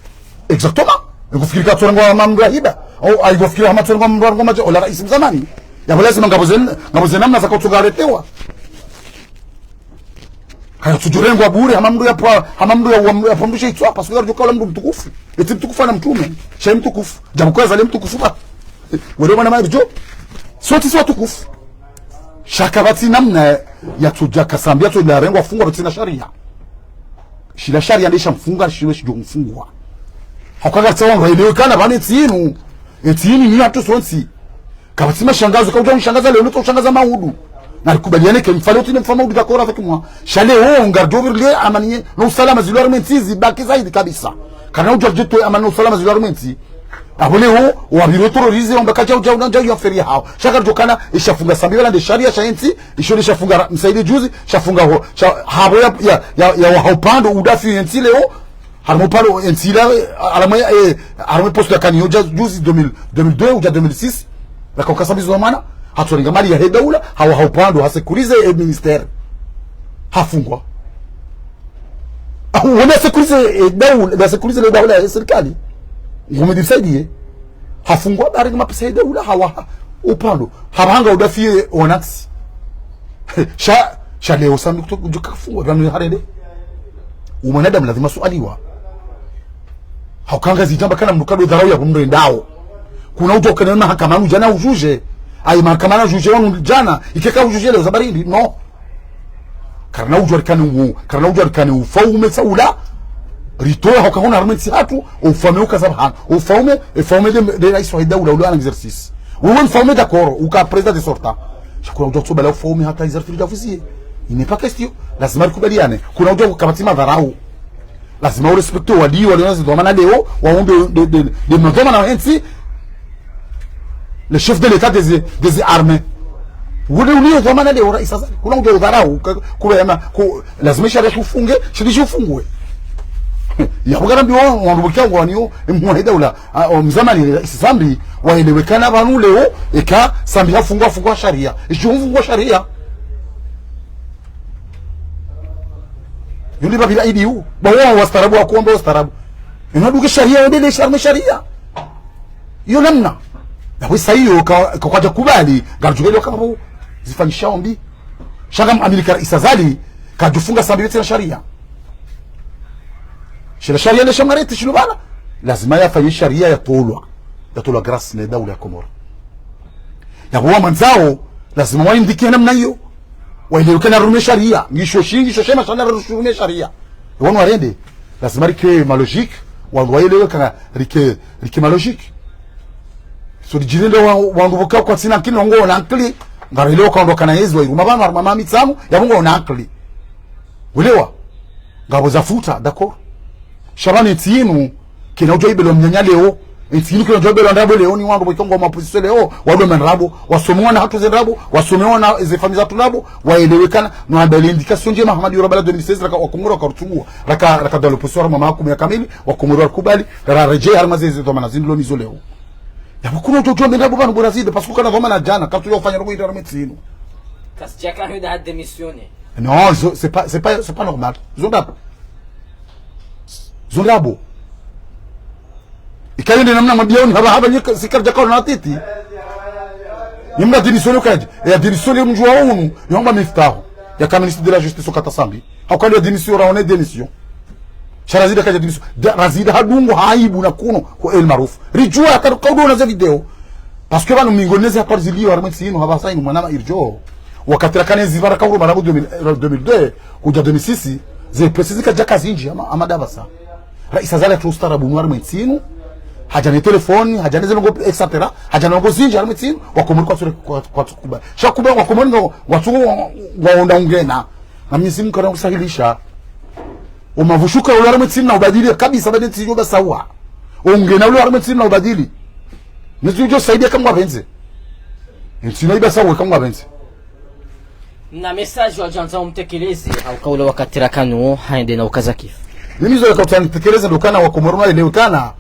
Exactement. Ikufikiri katsorengwa hama mndru ya hiba. Au, aikufikiri hama tsorengwa mndru ya ngoma je, ola rais mzamani. Yapvo lazima ngapvo ze, ngapvo ze namna zaka utsunga aretewa. Kaya tsudjorengwa bure, hama mndru ya pva, hama mndru ya, wa mndru ya pva mndru shitswa, parce que ngaridjo kala mndru mtukufu. Eti mtukufu ana mtrume, sha ye mtukufu. Djabu kwa Azali mtukufu ba. Eh, wale wana Mairjo. Sontsi si watukufu. Sha kapvatsi namna yatsodja ka Sambi, yatsodja rengwa fungwa, pvatsina sharia. Shila sharia nde shamfunga, shilo shidjo mfungwa. Hauka ngaritsaho wandru waelewe kana pvanu ye ntsi inu. Ye ntsi inu ni yahatru sontsi. Kapvatsi mashangazo, kaudja unishangaza leo, nutso ushangaza maudu. Na rikubaliane ke mfalme utsi ne mfalme maudu d'accord avec moi. Sha leo, ngaridjo pvirile amani no usalama zilo harumwa ye ntsi zibaki zaidi kabisa. Karina udja ridjetowe amani no usalama zilo harumwa ye ntsi. Apvo leo, wapvire terrorisé, wamba kadja udja una ndja ya feria hao. Sha ngaridjo kana, ishafunga Sambi pvala nde sharia sha ye ntsi, isho nde shafunga ra-, Msaidie juzi, shafunga ho, sha, hapvo ya, ya, ya, ya waha upvandre, udafi ye ntsi leo, harumwa upvandre, ye ntsi la, harumwa, eh, harumwa poste ya kaniyo dja juzi deux mille, deux mille deux udja deux mille six, raka uka Sambi zo mana, hatsorenga mali yahe daula, hawaha upvandre, ha sécurisé, eh, ministère. Hafungwa. Ah, wende sécurisé, eh, daula, nda sécurisé le daula, eh, sirikali. Ngome dimsaidie. Hafungwa, baringi mapesa yahe daula, hawaha upvandre. Hapvanga udafi ye wanantsi. Sha, sha leo Sambi kutso, kutsoka fungwa, pvanu harende. Umwanadamu lazima sualiwa. Hauka ngazidjamba kana mndru kado dharau ya kumrendao. Kuna udjo kana mahakamani udjana ujuge. Ayi mahakamani ujuge wanu djana. Ikeka ujuge leo za barindi. No. Karina udjo rikane u-, karina udjo rikane ufaume sa ula. Ritowe hauka hona harumwa ye ntsi hatru. Ufaume uka za pvahanu. Ufaume, ufaume nde, nde rais wa daula ule ana exercice. Wewe mfaume d'accord, uka président de sortant. Sha kuna udjo tsobala ufaume hata exercice dja fuziye. Il n'est pas question. Lazima rikubaliane. Kuna udjo kapvatsi madharau. Lazima urespecte wali, wali wana zidhwamana leo, waunde de, de, de madhwamana wa ye ntsi, le chef de l'État des, des armées. Wule uliyo dhwamana leo, rais Azali. Kuna udjo udharau, ka-, kuwe ama, ku-, lazima sharia shufunge, shiri shufungwe. Ya kukarambi wa, wandru bukia ngwaniyo, mhuu wahe daula, a, o mzamani, rais Sambi, waelewe kana pvanu leo, eka Sambi hafungwa, hafungwa sharia. Ishi hafungwa sharia. Yo nde pvapvira idiu. Ba wao wastaarabu, wakomba wastaarabu. Inu duke sharia, yo nde le sharme sharia. Iyo namna. Na wesa iyo ka, ka kwadja kubali, ngaridjo helewa kapvo zifanyisha ombi. Sha ngam aminio ka rais Azali, kadjofunga Sambi pvatsina sharia. Shila sharia nde shamwarete shilo pvala. Lazima yafanye sharia yatolwa. Yatolwa grâce ne daula ya Komori. Yapvo wamwandzao, lazima waindike namna iyo. Waelewe kana harumwa ye sharia. Ngisho shi, ngisho shema sha na harumwa ye sharia. Wanu warende. Lazima rike ma logique. Wandru waelewe kana rike, rike ma logique. So ridjirinde wa, wandru pvoka kwatsina ankili, ngwao na ankili. Ngarielewa ka wandru wakana yezi wa iruma pvanu, harumwa mamitsamu, yapvo ngwao na ankili. Welewa? Ngapvo za futa, d'accord. Sha pvanu ye ntsi inu, kayina udjo ibelwa mnyanya leo. Ye ntsi inu kayina udjo ibelwa ndrabo leo, ni wandru pvoka ngwao ma opposition leo, wado ma ndrabo, wasomewa na hatru ze ndrabo, wasomewa na ze famiyi zatru ndrabo, waelewe kana, no wabele indication ndjema, hama ndiyo rabala deux mille seize, raka Wakomori wakarutsungua, raka, raka dans l'opposition, harumwa maha kume ya kamili, Wakomori warikubali, rara redjei, harumwa ze, ze dhwamana zindilo nizo leo. Yapvo kuna udjo djo menda bo pvanu bo Razida, parce que kana dhwamana djana, katsu ya ufanya ndrongo ira harumwa entsi inu. Kasidjaka hwenda ha démissionner. Non, zo, c'est pas, c'est pas, c'est pas normal. Zo ndrabo. Zo ndrabo. Ikaye nde namna mwambiyaoni, hapva, hapva, nye ka-, si karidjaka ona titi. Ni mndru a démissionner ukaje. E a démissionner mdji wa unu, yomba Miftahu. Yaka ministre de la justice wakati Sambi. Hauka ndo ya démission, raone démission. Sha Razida kadja démission. Da-, Razida hadungu ha aibu na kuno, ho El Maarouf. Ridjuwa, ka-, kaudona ze video. Parce que pvanu miongoni neze hatwari ziliyo harumwa entsi inu, hapvasa inu mwanama irdjo. Wakati rakana ezi pvara kauru marabu deux mille, euh, deux mille deux, hudja deux mille six, ze pesa zikadjaka zindji, ama, ama ndapvasa. Raisi Azali hatru ustaarabu unu harumwa entsi inu, hadja ne telefoni, hadja ne ze ndrongo, et cetera. Hadja ne ndrongo zindji harumwa entsi inu, Wakomori kwatsu, kwa, kwatsu kubali. Sha kubali, Wakomori ngo, watsu, waonda ungena. Na Mwenyezi Mungu kana usahilisha. Umavushuka ulo harumwa entsi inu na ubadili kabisa, badi entsi inu iba sawa. Ungena ulo harumwa entsi inu na ubadili. Mwenyezi Mungu saidia kamwe pvendze. Entsi inu iba sawa kamwe pvendze. Na message wadjandza umtekeleze, hauka ule wakati rakana wo, haende na ukaza kifu. Mimi zo yakauta nitekeleze ndo kana Wakomori waelewe kana.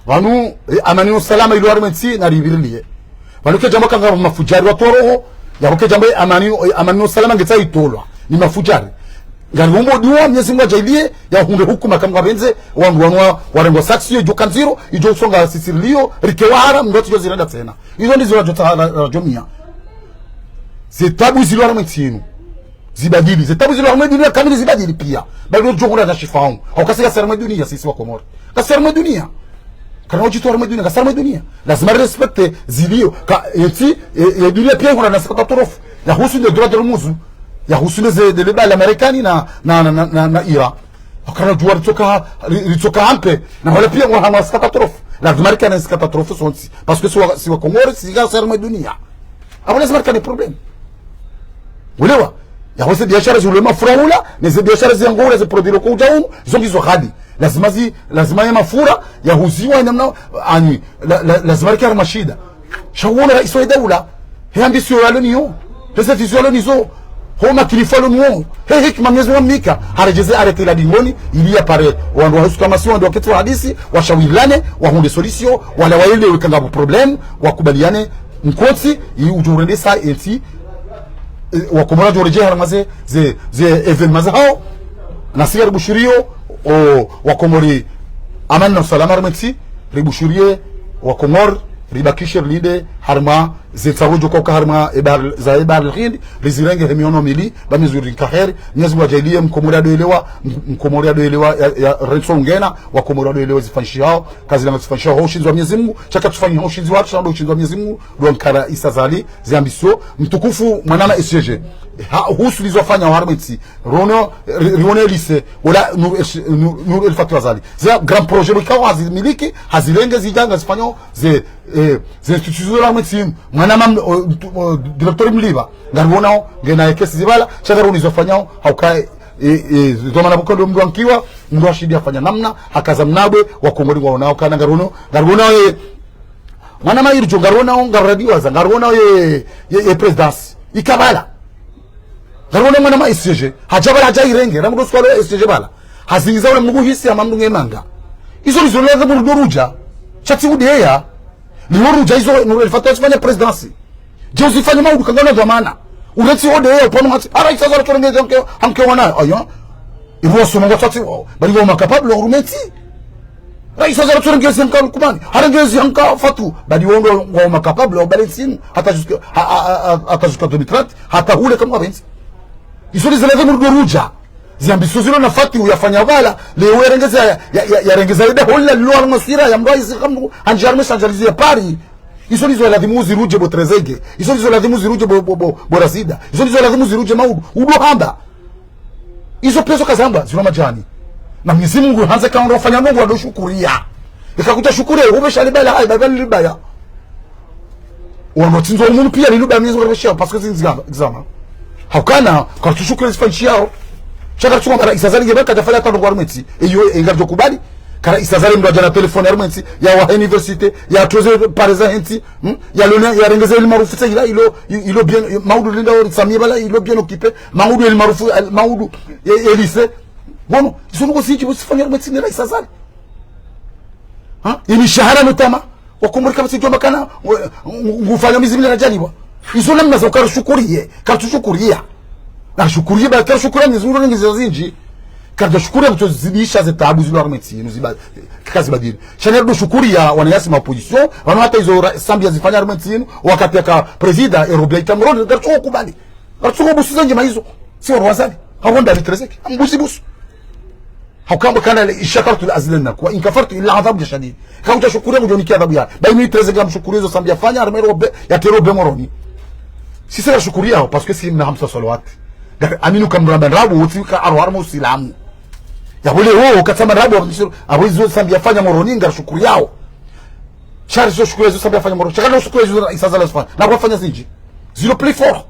Pvanu, e, amani no salama ilo harumwa entsi na ribiriliye. Pvanu ke djambo kanga mafudjari wa toroho, yapvo ke djambo e amani, e amani no salama ngetsa itolwa. Ni mafudjari. Ngari umbo dua, Mwenyezi Mungu adjaaliye, yahundre hukuma kamwe pvendze, wandru wanu wa, warengwa saksi yo, idjo kandziro, idjo usonga sisiriliyo, rike wahara, mndru atsidjo zirenda tsena. Izo ndizo radjo ta-, ra-, radjo mia. Ze tabu zilo harumwa entsi inu. Zibadili. Ze tabu zilo harumwa dunia kamili zibadili pia. Badi udjo hura na shifaun. Hauka si ngasi harumwa dunia, sisi Wakomori. Ngasi harumwa dunia. Kana udjitwa harumwa dunia, ngasi harumwa dunia. Lazima respecte ziliyo. Ka, entsi, e, e, dunia pia ihura na catastrophe. Yahusu nde droit de l'homme. Yahusu nde ze, nde le bala Marekani na, na, na, na, na, na Iran. Wakana djuwa ritsoka, ri-, ritsoka ampe. Na wala pia ngwa hama catastrophe. Lazima rikana catastrophe sontsi. Parce que si wa, si Wakomori, si ngasi harumwa dunia. Apvo lazima rikane problème. Ulewa? Yapvo ze biashara zi ule mafura ula, ne ze biashara zi yango ula, ze produit loko udja unu, zo ngizo ghali. Lazima zi, lazima ya mafura, yahuziwa, namna, ani, la, la, lazima rike harumwa shida. Sha uona raisi wa daula, he ambition yalo niyo, he ze vision yalo nizo, ho makinifu yalo niyo, he hikima Mwenyezi Mungu amnika, haredjeze arrêté la Dingoni, ili yapare, wandru wahusu kama si wandru waketi wahadisi, washawilane, wahundre solution, wala waelewe kanga bu problème, wakubaliane, mkotsi, ili udjo urendesa entsi, e, Wakomori wadjo redjeya harumwa ze, ze, ze événement zahao, na si ngari bushuriyo, o, Wakomori, amani na usalama harumwa entsi, ribushuriye, Wakomori, ribakishe rilinde, harumwa, ze ntsaru djo kauka harumwa, e bahari, za e bahari l'Hindi, rizirenge he mihono mili, ba mizuri nkaheri, Mwenyezi Mungu adjaaliye, Mkomori adoelewa, M-, Mkomori adoelewa, ya, ya, rentso ungena, Wakomori adoelewa zifanyishihao, kazilanga zifanyishihao, ho ushindzi wa Mwenyezi Mungu, sha katsufanyi ho ushindzi wa, sha ndo ushindzi wa Mwenyezi Mungu, ndo nkara isa zali, zi ambition, mtukufu, mwanama S G G. Ha, husu lizo fanya harumwa entsi, rono, ri-, rione lycée, wala Nour El Sh-, Nour, Nour El Fath Azali. Ze grand projet, wikao hazimiliki, hazirenge zidja ngazifanyo, ze, e, ze institution za harumwa entsi, mwanama, o, tu-, o, directeur Mliba, ngarionao, ngena ekesi zibala, sha ngariono izo fanyao, hauka, e, e, ndo mana buka ndo mndru ankiwa, mndru ashindi afanya namna, hakaza mnabwe, Wakomori waonao, kana ngariono, ngarionao, e, mwanama irdjo, ngarionao, ngaradiwaza, ngarionao, ye, ye, ye présidence, ikabala. Ngarionao mwanama S G G, hadja bala hadja irenge, na mndru swalo S G G bala. Hazingiza ule mndru hisi ama mndru ngemanga. Izo lizo leza mndru ndo rudja. Sha tsi udeya. Liho rudja izo Nour El Fath asifanya présidence. Dje uzifanye maudu kangana dhwamana. Uretsi odeya upano hatsi. Ara isa zara tsorengeze hanke, hanke wana. Aya. Iwo somo ngwa tsatsi wao. Bali wao ma capable wa harumwa entsi. Raisi Azali tsorengeze hanka Lukumani. Harengeze hanka Fatu. Bali wao ndo ngwao ma capable wa bale entsi inu. Hata jusqu'à, ha, ha, ha, ha, hata jusqu'à deux mille trente. Hata hule kamwe pvendze. Izo lizo leza mndru ndo rudja. Zi ambition zilo na Fatu uyafanya bala, leo yarengeza ya, ya, ya, yarengeza ida hola lilo harumwa sira ya mndru isi kamwe, handji harumwa shandjalizi ya Paris. Izo lizo lazimu zirudje bo Trezeguet. Izo lizo lazimu zirudje bo, bo, bo, bo Razida. Izo lizo lazimu zirudje maudu. Udo hamba. Izo pia zo kazamba, zilo madjani. Na Mwenyezi Mungu handza kaondo fanya ndrongo wado shukuriya. Ika kutsa shukuriya, hupve sha libala, hayi, baba libaya. Wano tsindzo umunu pia liluba mizo ngapvesha, parce que zindzama, dzama. Haukana, karitsu shukuru zifanyishihao. Sha karitsu kwamba raisi Azali nge baka djafanya hata ndrongo harumwa entsi. Eyo, e ngarijo kubali. Ka raisi Azali mndru adja na telefoni harumwa entsi. Ya waha université, ya toze pare zahe ntsi. Hmm? Ya lone, ya rengeze El Maarouf tse ila, ilo, ilo bien, maudu linda ori samie bala, ilo bien occupé. Maudu El Maarouf, el, maudu, e, e lycée. Bon, izo ndrongo zindji, bo zifanya harumwa entsi ni raisi Azali. Ha? Imishahara notama. Wakomori kapvatsi djomba kana, ngu-, ngu-, ngufanya mizi mine radjaliwa. Izo namna za ukarishukuriye, karitsushukuria. Narishukuriye, ba karishukuriya Mwenyezi Mungu ngizo zindji. Karitsushukuria kutso zibisha ze taabu zilo harumwa entsi inu, ziba-, kazibadili. Sha nari ndo shukuriya wananyasi ma opposition, wanu hata izo ra-, Sambi yazifanya harumwa entsi inu, wakati yaka prezida, Europe yaita Moroni, karitsuko kubali. Karitsuko busu zindji maizo. Si waro wazali. Hawonda litrezeke. Ambuzi busu. Hauka amba kana لئن شكرتم لأزيدنكم ولئن كفرتم إن عذابي لشديد. Kautsa shukuriya ngudjo nikia adhabu ya. Ba inu itreze ngamshukuriyo zo Sambi yafanya, harumwa Europe, yatia Europe Moroni. Sisi ngarishukuriyawo, parce que si mna hamsa salawati. Ngari amini uka mramba ndrabo, wotsi ka aro harumwa usilamu. Yapvo leo, katsamba ndrabo, apvo izo Sambi yafanya Moroni, ngarishukuriyawo. Sha ritso shukuriya izo Sambi yafanya Moroni. Sha kana ushukuriya izo Azali yazifanya. Na kwafanya zindji. Zilo plus fort.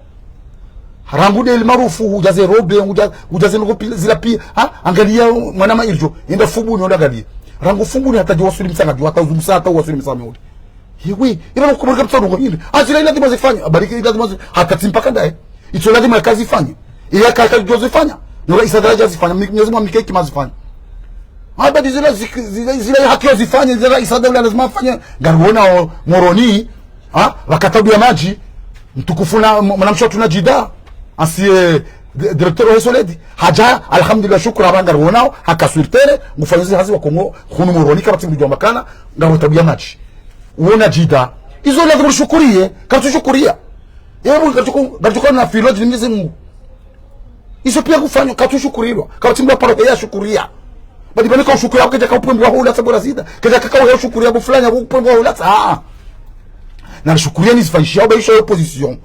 Rangu nde El Maarouf, hudja ze Europe, hudja, hudja ze ndrongoo pia, zila pia, ha? Angaliya mwana ma Irdjo, yenda Fumbuni, yenda angaliya. Rangu Fumbuni hata djo waswili Mitsangani, hata uzu Msa, hata uwaswili Msa miuli. Yewe, ila nakukumbuka mtsondo ngo hili. Ah, zila ilazimu zifanye, habari ke ilazimu zi-, hata tsi mpaka ndaye. Itso ilazimu yakazifanye. Iya ka-, kadjo zifanya. Nora isa daraja zifanya, mi-, Mwenyezi Mungu amnike hikima zifanye. Habari zila zik-, zila, zila haki yazifanye, zila isa daraja lazima afanye. Ngariwona o Moroni, ha? Wakati wa madji, mtukufu na, m-, mwanamshe watru Najida, ancien di-, directeur wa Soled. Hadja, alhamdulillah, shukra, hapva ngariwonao, haka sur terrain, ngufanyizi hazi wa Kongo, hunu Moroni, kapvatsi mdru djomba kana, ngaro tabu ya madji. Uwo Najida. Izo lazima rishukuriye, karitsushukuriya. Yewe, karitsuko-, karitsuko na filoji ni Mwenyezi Mungu. Izo pia kufanywa, karitsushukurilwa. Kapvatsi mdru paro ya shukuriya. Badi bani ka ushukuriya, kedja ka upvembwa hula tsa bo Razida. Kedja ka ka ushukuriya bo fulani, ka upvembwa hula tsa. Ah. Narishukuriya ni zifanyishiyawo, ba isho opposition.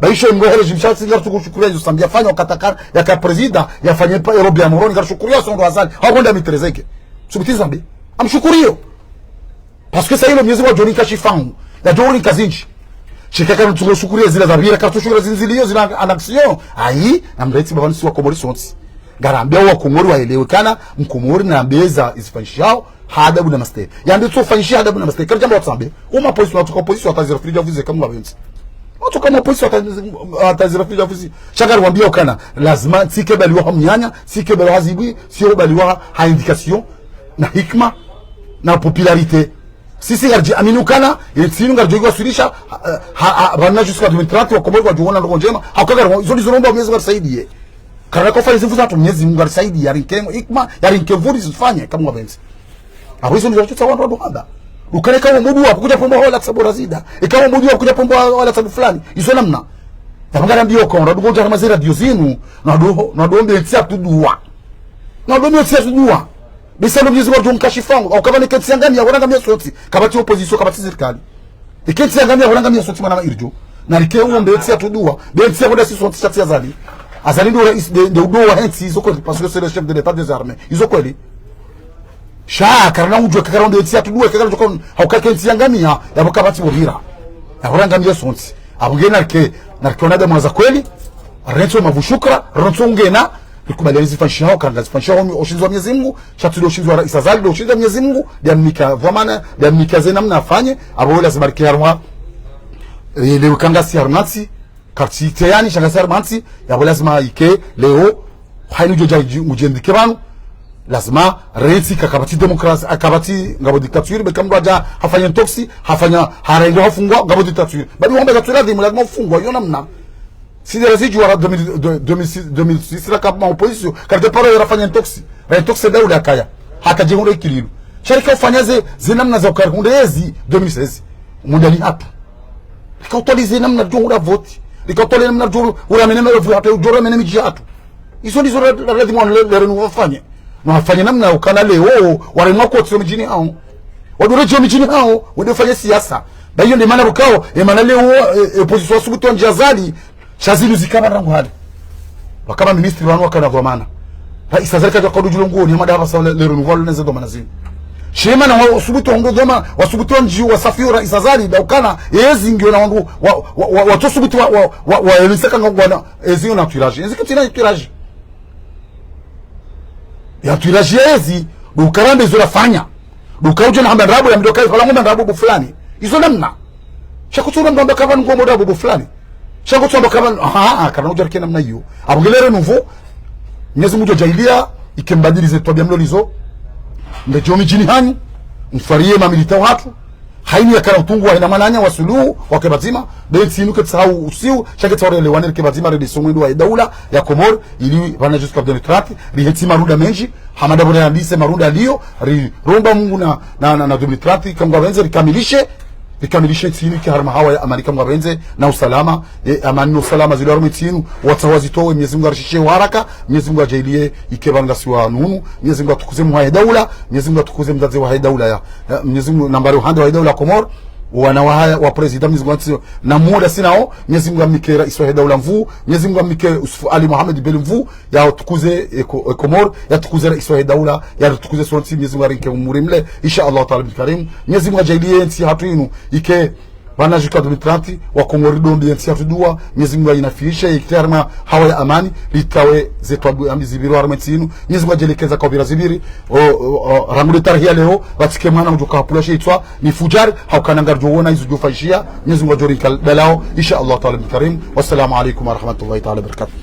Ba isho mdru hele jimsha, si ngaritsuko shukuriya izo Sambi yafanya, wakati yaka, yaka prezida, yafanye pa Europe ya Moroni, ngarishukuriya sondro Azali. Hawonda mitrezeke. Subutiza mbi. Amshukuriyo. Parce que sa ilo Mwenyezi Mungu yadjo nika shifangu. Yadjo nika zindji. Shikaka nitsungo shukuriya zila zapvira, karitsushukuriya zindji ziliyo zila en action. Ayi, namreti baba nisi wa Komori sontsi. Ngarambiya wa Komori waelewe kana, Mkomori nambeza izifanyishiyawo, ha adabu na mastehi. Yambe tso fanyishiya ha adabu na mastehi. Karidjamba watsambe. Uma opposition, watsuka opposition, hata zira frija vuze kamu wabenzi. Watsuka ma opposition, hata, hata zira frija vuze. Sha ngariwambiyawo kana, lazima, tsike baliwa ha mnyanya, tsike baliwa ha zibwi, tsike baliwa ha indication, na hikima, na popularité. Sisi ngaridji amini ukana, yentsi inu ngaridjo iwaswilisha, ha, ha, ha, pvanu jusqu'à deux mille trente, wa Komori wadjo wona ndrongoo ndjema, hauka ngari, izo ndizo nomba Mwenyezi Mungu arisaidiye. Karina kofanya zivu zatru Mwenyezi Mungu arisaidiye, yarinike hikima, yarinike nvuu zifanye, kamu wabenzi. Apvo izo ndizo tsutsa wandru wadru hamba. Ukana eka wo mdru wa kudja pvembwa hula tsa bo Razida. Eka wo mdru wa kudja pvembwa hula tsa bo fulani. Izo namna. Yapvo ngarambiyo ka, wandru wadru ngodja mazera ndiyo zinu. Na wandru, na wandru wombe ntsi yatru dua. Na wandru wombe ntsi yatru dua. Bisa ndo Mwenyezi Mungu yadjo nika shifangu. Hauka pvanu eka ntsi yangamiya, warangamiya sontsi. Kapvatsi opposition, kapvatsi sirikali. Eka ntsi yangamiya, warangamiya sontsi mwana ma Irdjo. Narike uwo mbe ntsi yatru dua. Be ntsi ya honda si sontsi sha tsi Azali. Azali ndo rais de, de udo wa hentsi, izo kweli, parce que c'est le chef de l'État des armées. Izo kweli. Sha, karina udjuwa, karina mbe ntsi yatru dua, karina udjuwa, hauka eka ntsi yangamiya, yapvo kapvatsi bo pvira. Yawarangamiya sontsi. Apvo nge narike, narike wanadamu wa za kweli, rentso mavu shukra, rentso ungena, rikubali zifanyishiyawo, karanga zifanyishiyawo, oshindzi wa Mwenyezi Mungu, sha tsi ndo oshindzi wa rais Azali, ndo oshindzi wa Mwenyezi Mungu, ndiye amnika dhwamana, ndiye amnika ze namna afanye, apvo lazima rike harumwa, eh, leo ka ngasi harumwa ntsi, karitsi teyani, sha ngasi harumwa ntsi, yapvo lazima ike, leo, hayini udjo dja udji-, udjendike pvanu, lazima, rentsi ka kapvatsi démocratie, a kapvatsi ngapvo dictature, be ka mdru hadja, hafanya ntoksi, hafanya, harengwa hafungwa, ngapvo dictature. Badi wamba dictature ladhimu, lazima ufungwa, iyo namna. Sisi razidjuwa ra deux mille, de, deux mille six, deux mille six, raka ma opposition, karite paro yarafanya ntoksi. Ra ntoksi daula kaya. Haka djihundra ikililu. Sha rika ufanya ze, ze namna za ukari hundra yezi deux mille seize. Mundani hatru. Rika utwalize namna djo hundra voti. Rika utwalize namna djo uramene marevu hatru, djo uramene midji hatru. Izo ndizo ra, ra, ladhimu wanu le, le Renouveau wafanye. Na wafanye namna ukana leo, waremwa kotsi yo midjini hawo. Wadure djo midjini hawo, wende ufanye siasa. Ba iyo nde mana rukao, e mana leo, e, e, opposition wasubutu wandji Azali, sha zinu zikaba rangu hale. Wakaba ministri wanu wakana dhwamana. Rais Azali kadja kwa dudjulo ngoni, ya mada hapvasa le, le Renouveau lune ze dhwamana zinu. She mana wasubutu wandji dhwama, wasubutu wandji wasafiyo Rais Azali, da ukana, ezi ngiyo na wandru, wa, wa, wa, watsosubutu wa, wa, wa, wa, eliseka ngwana, ezi ngiyo na tirage. Ezi katsina tirage. Ya tirage ya ezi, ndo ukarambe izo rafanya. Ndo ukaudje na hamba ndrabo ya mdru ka ipvala ngomba ndrabo bo fulani. Izo namna. Sha kutsu ura mdru amba kaba ngomba ndrabo bo fulani. Sha kutsu amba kaba, aha, aha, karina udja rike namna iyo. Apvo nge le Renouveau, Mwenyezi Mungu djo djaaliya, ike mbadili ze twabiya mlolizo. Mbe djo midjini hanyu, mfariye mamilita hatru. Haini yakana utungu wa hina mwananya wa suluhu, wake pvadzima, be ntsi inu ketsahau usiu, sha ketsahau relewane rike pvadzima, redesongwe ndo wa daula ya Komori, ili pvana jusqu'à deux mille trente, rihentsi marunda mendji, hama ndapvo randise marunda yaliyo, riromba Mungu na, na, na, na deux mille trente, ika Mungu apvendze, rikamilishe, rikamilishe ntsi inu ike harumwa hawa ya amani ika Mungu apvendze, na usalama, e, amani na usalama zilo harumwa ntsi inu, watsaha wazitowe, Mwenyezi Mungu arishishe haraka, Mwenyezi Mungu ajaliye, ike pvanu ngasi wa nunu, Mwenyezi Mungu atukuze mwahe daula, Mwenyezi Mungu atukuze mdzadze wahe daula ya, ya, Mwenyezi Mungu nambari uhande wahe daula Komori, wana wa, wa président, Mwenyezi Mungu atsi, na muda sinao, Mwenyezi Mungu amnike rais wahe daula nvuu, Mwenyezi Mungu amnike Yusuf Ali Mohamed Bel nvuu, yatukuze, e, Ko-, e, Komori, yatukuze rais wahe daula, yatukuze sontsi, Mwenyezi Mungu arinike umuri mle, insha Allah Taala bil Karim. Mwenyezi Mungu ajaliye ntsi hatru inu, ike, pvana jusqu'à deux mille trente, wa Komori ridombe ntsi hatru dua, Mwenyezi Mungu ayinafiishe, ikite harumwa hawa ya amani, ritawe ze twabu ambi zipviro harumwa ntsi inu, Mwenyezi Mungu ajalie keza kaupvira zipviri, o, o, o, rangu le tarehi ya leo, pvatsike mwana udjo kahapvulwa she itswa, ni fujari, hauka na ngaridjo wona izo djo faishiya, Mwenyezi Mungu adjo rinika dalao, insha Allah Taala bil Karim. Wassalamu alaikum warahmatullahi Taala wabarakatuh.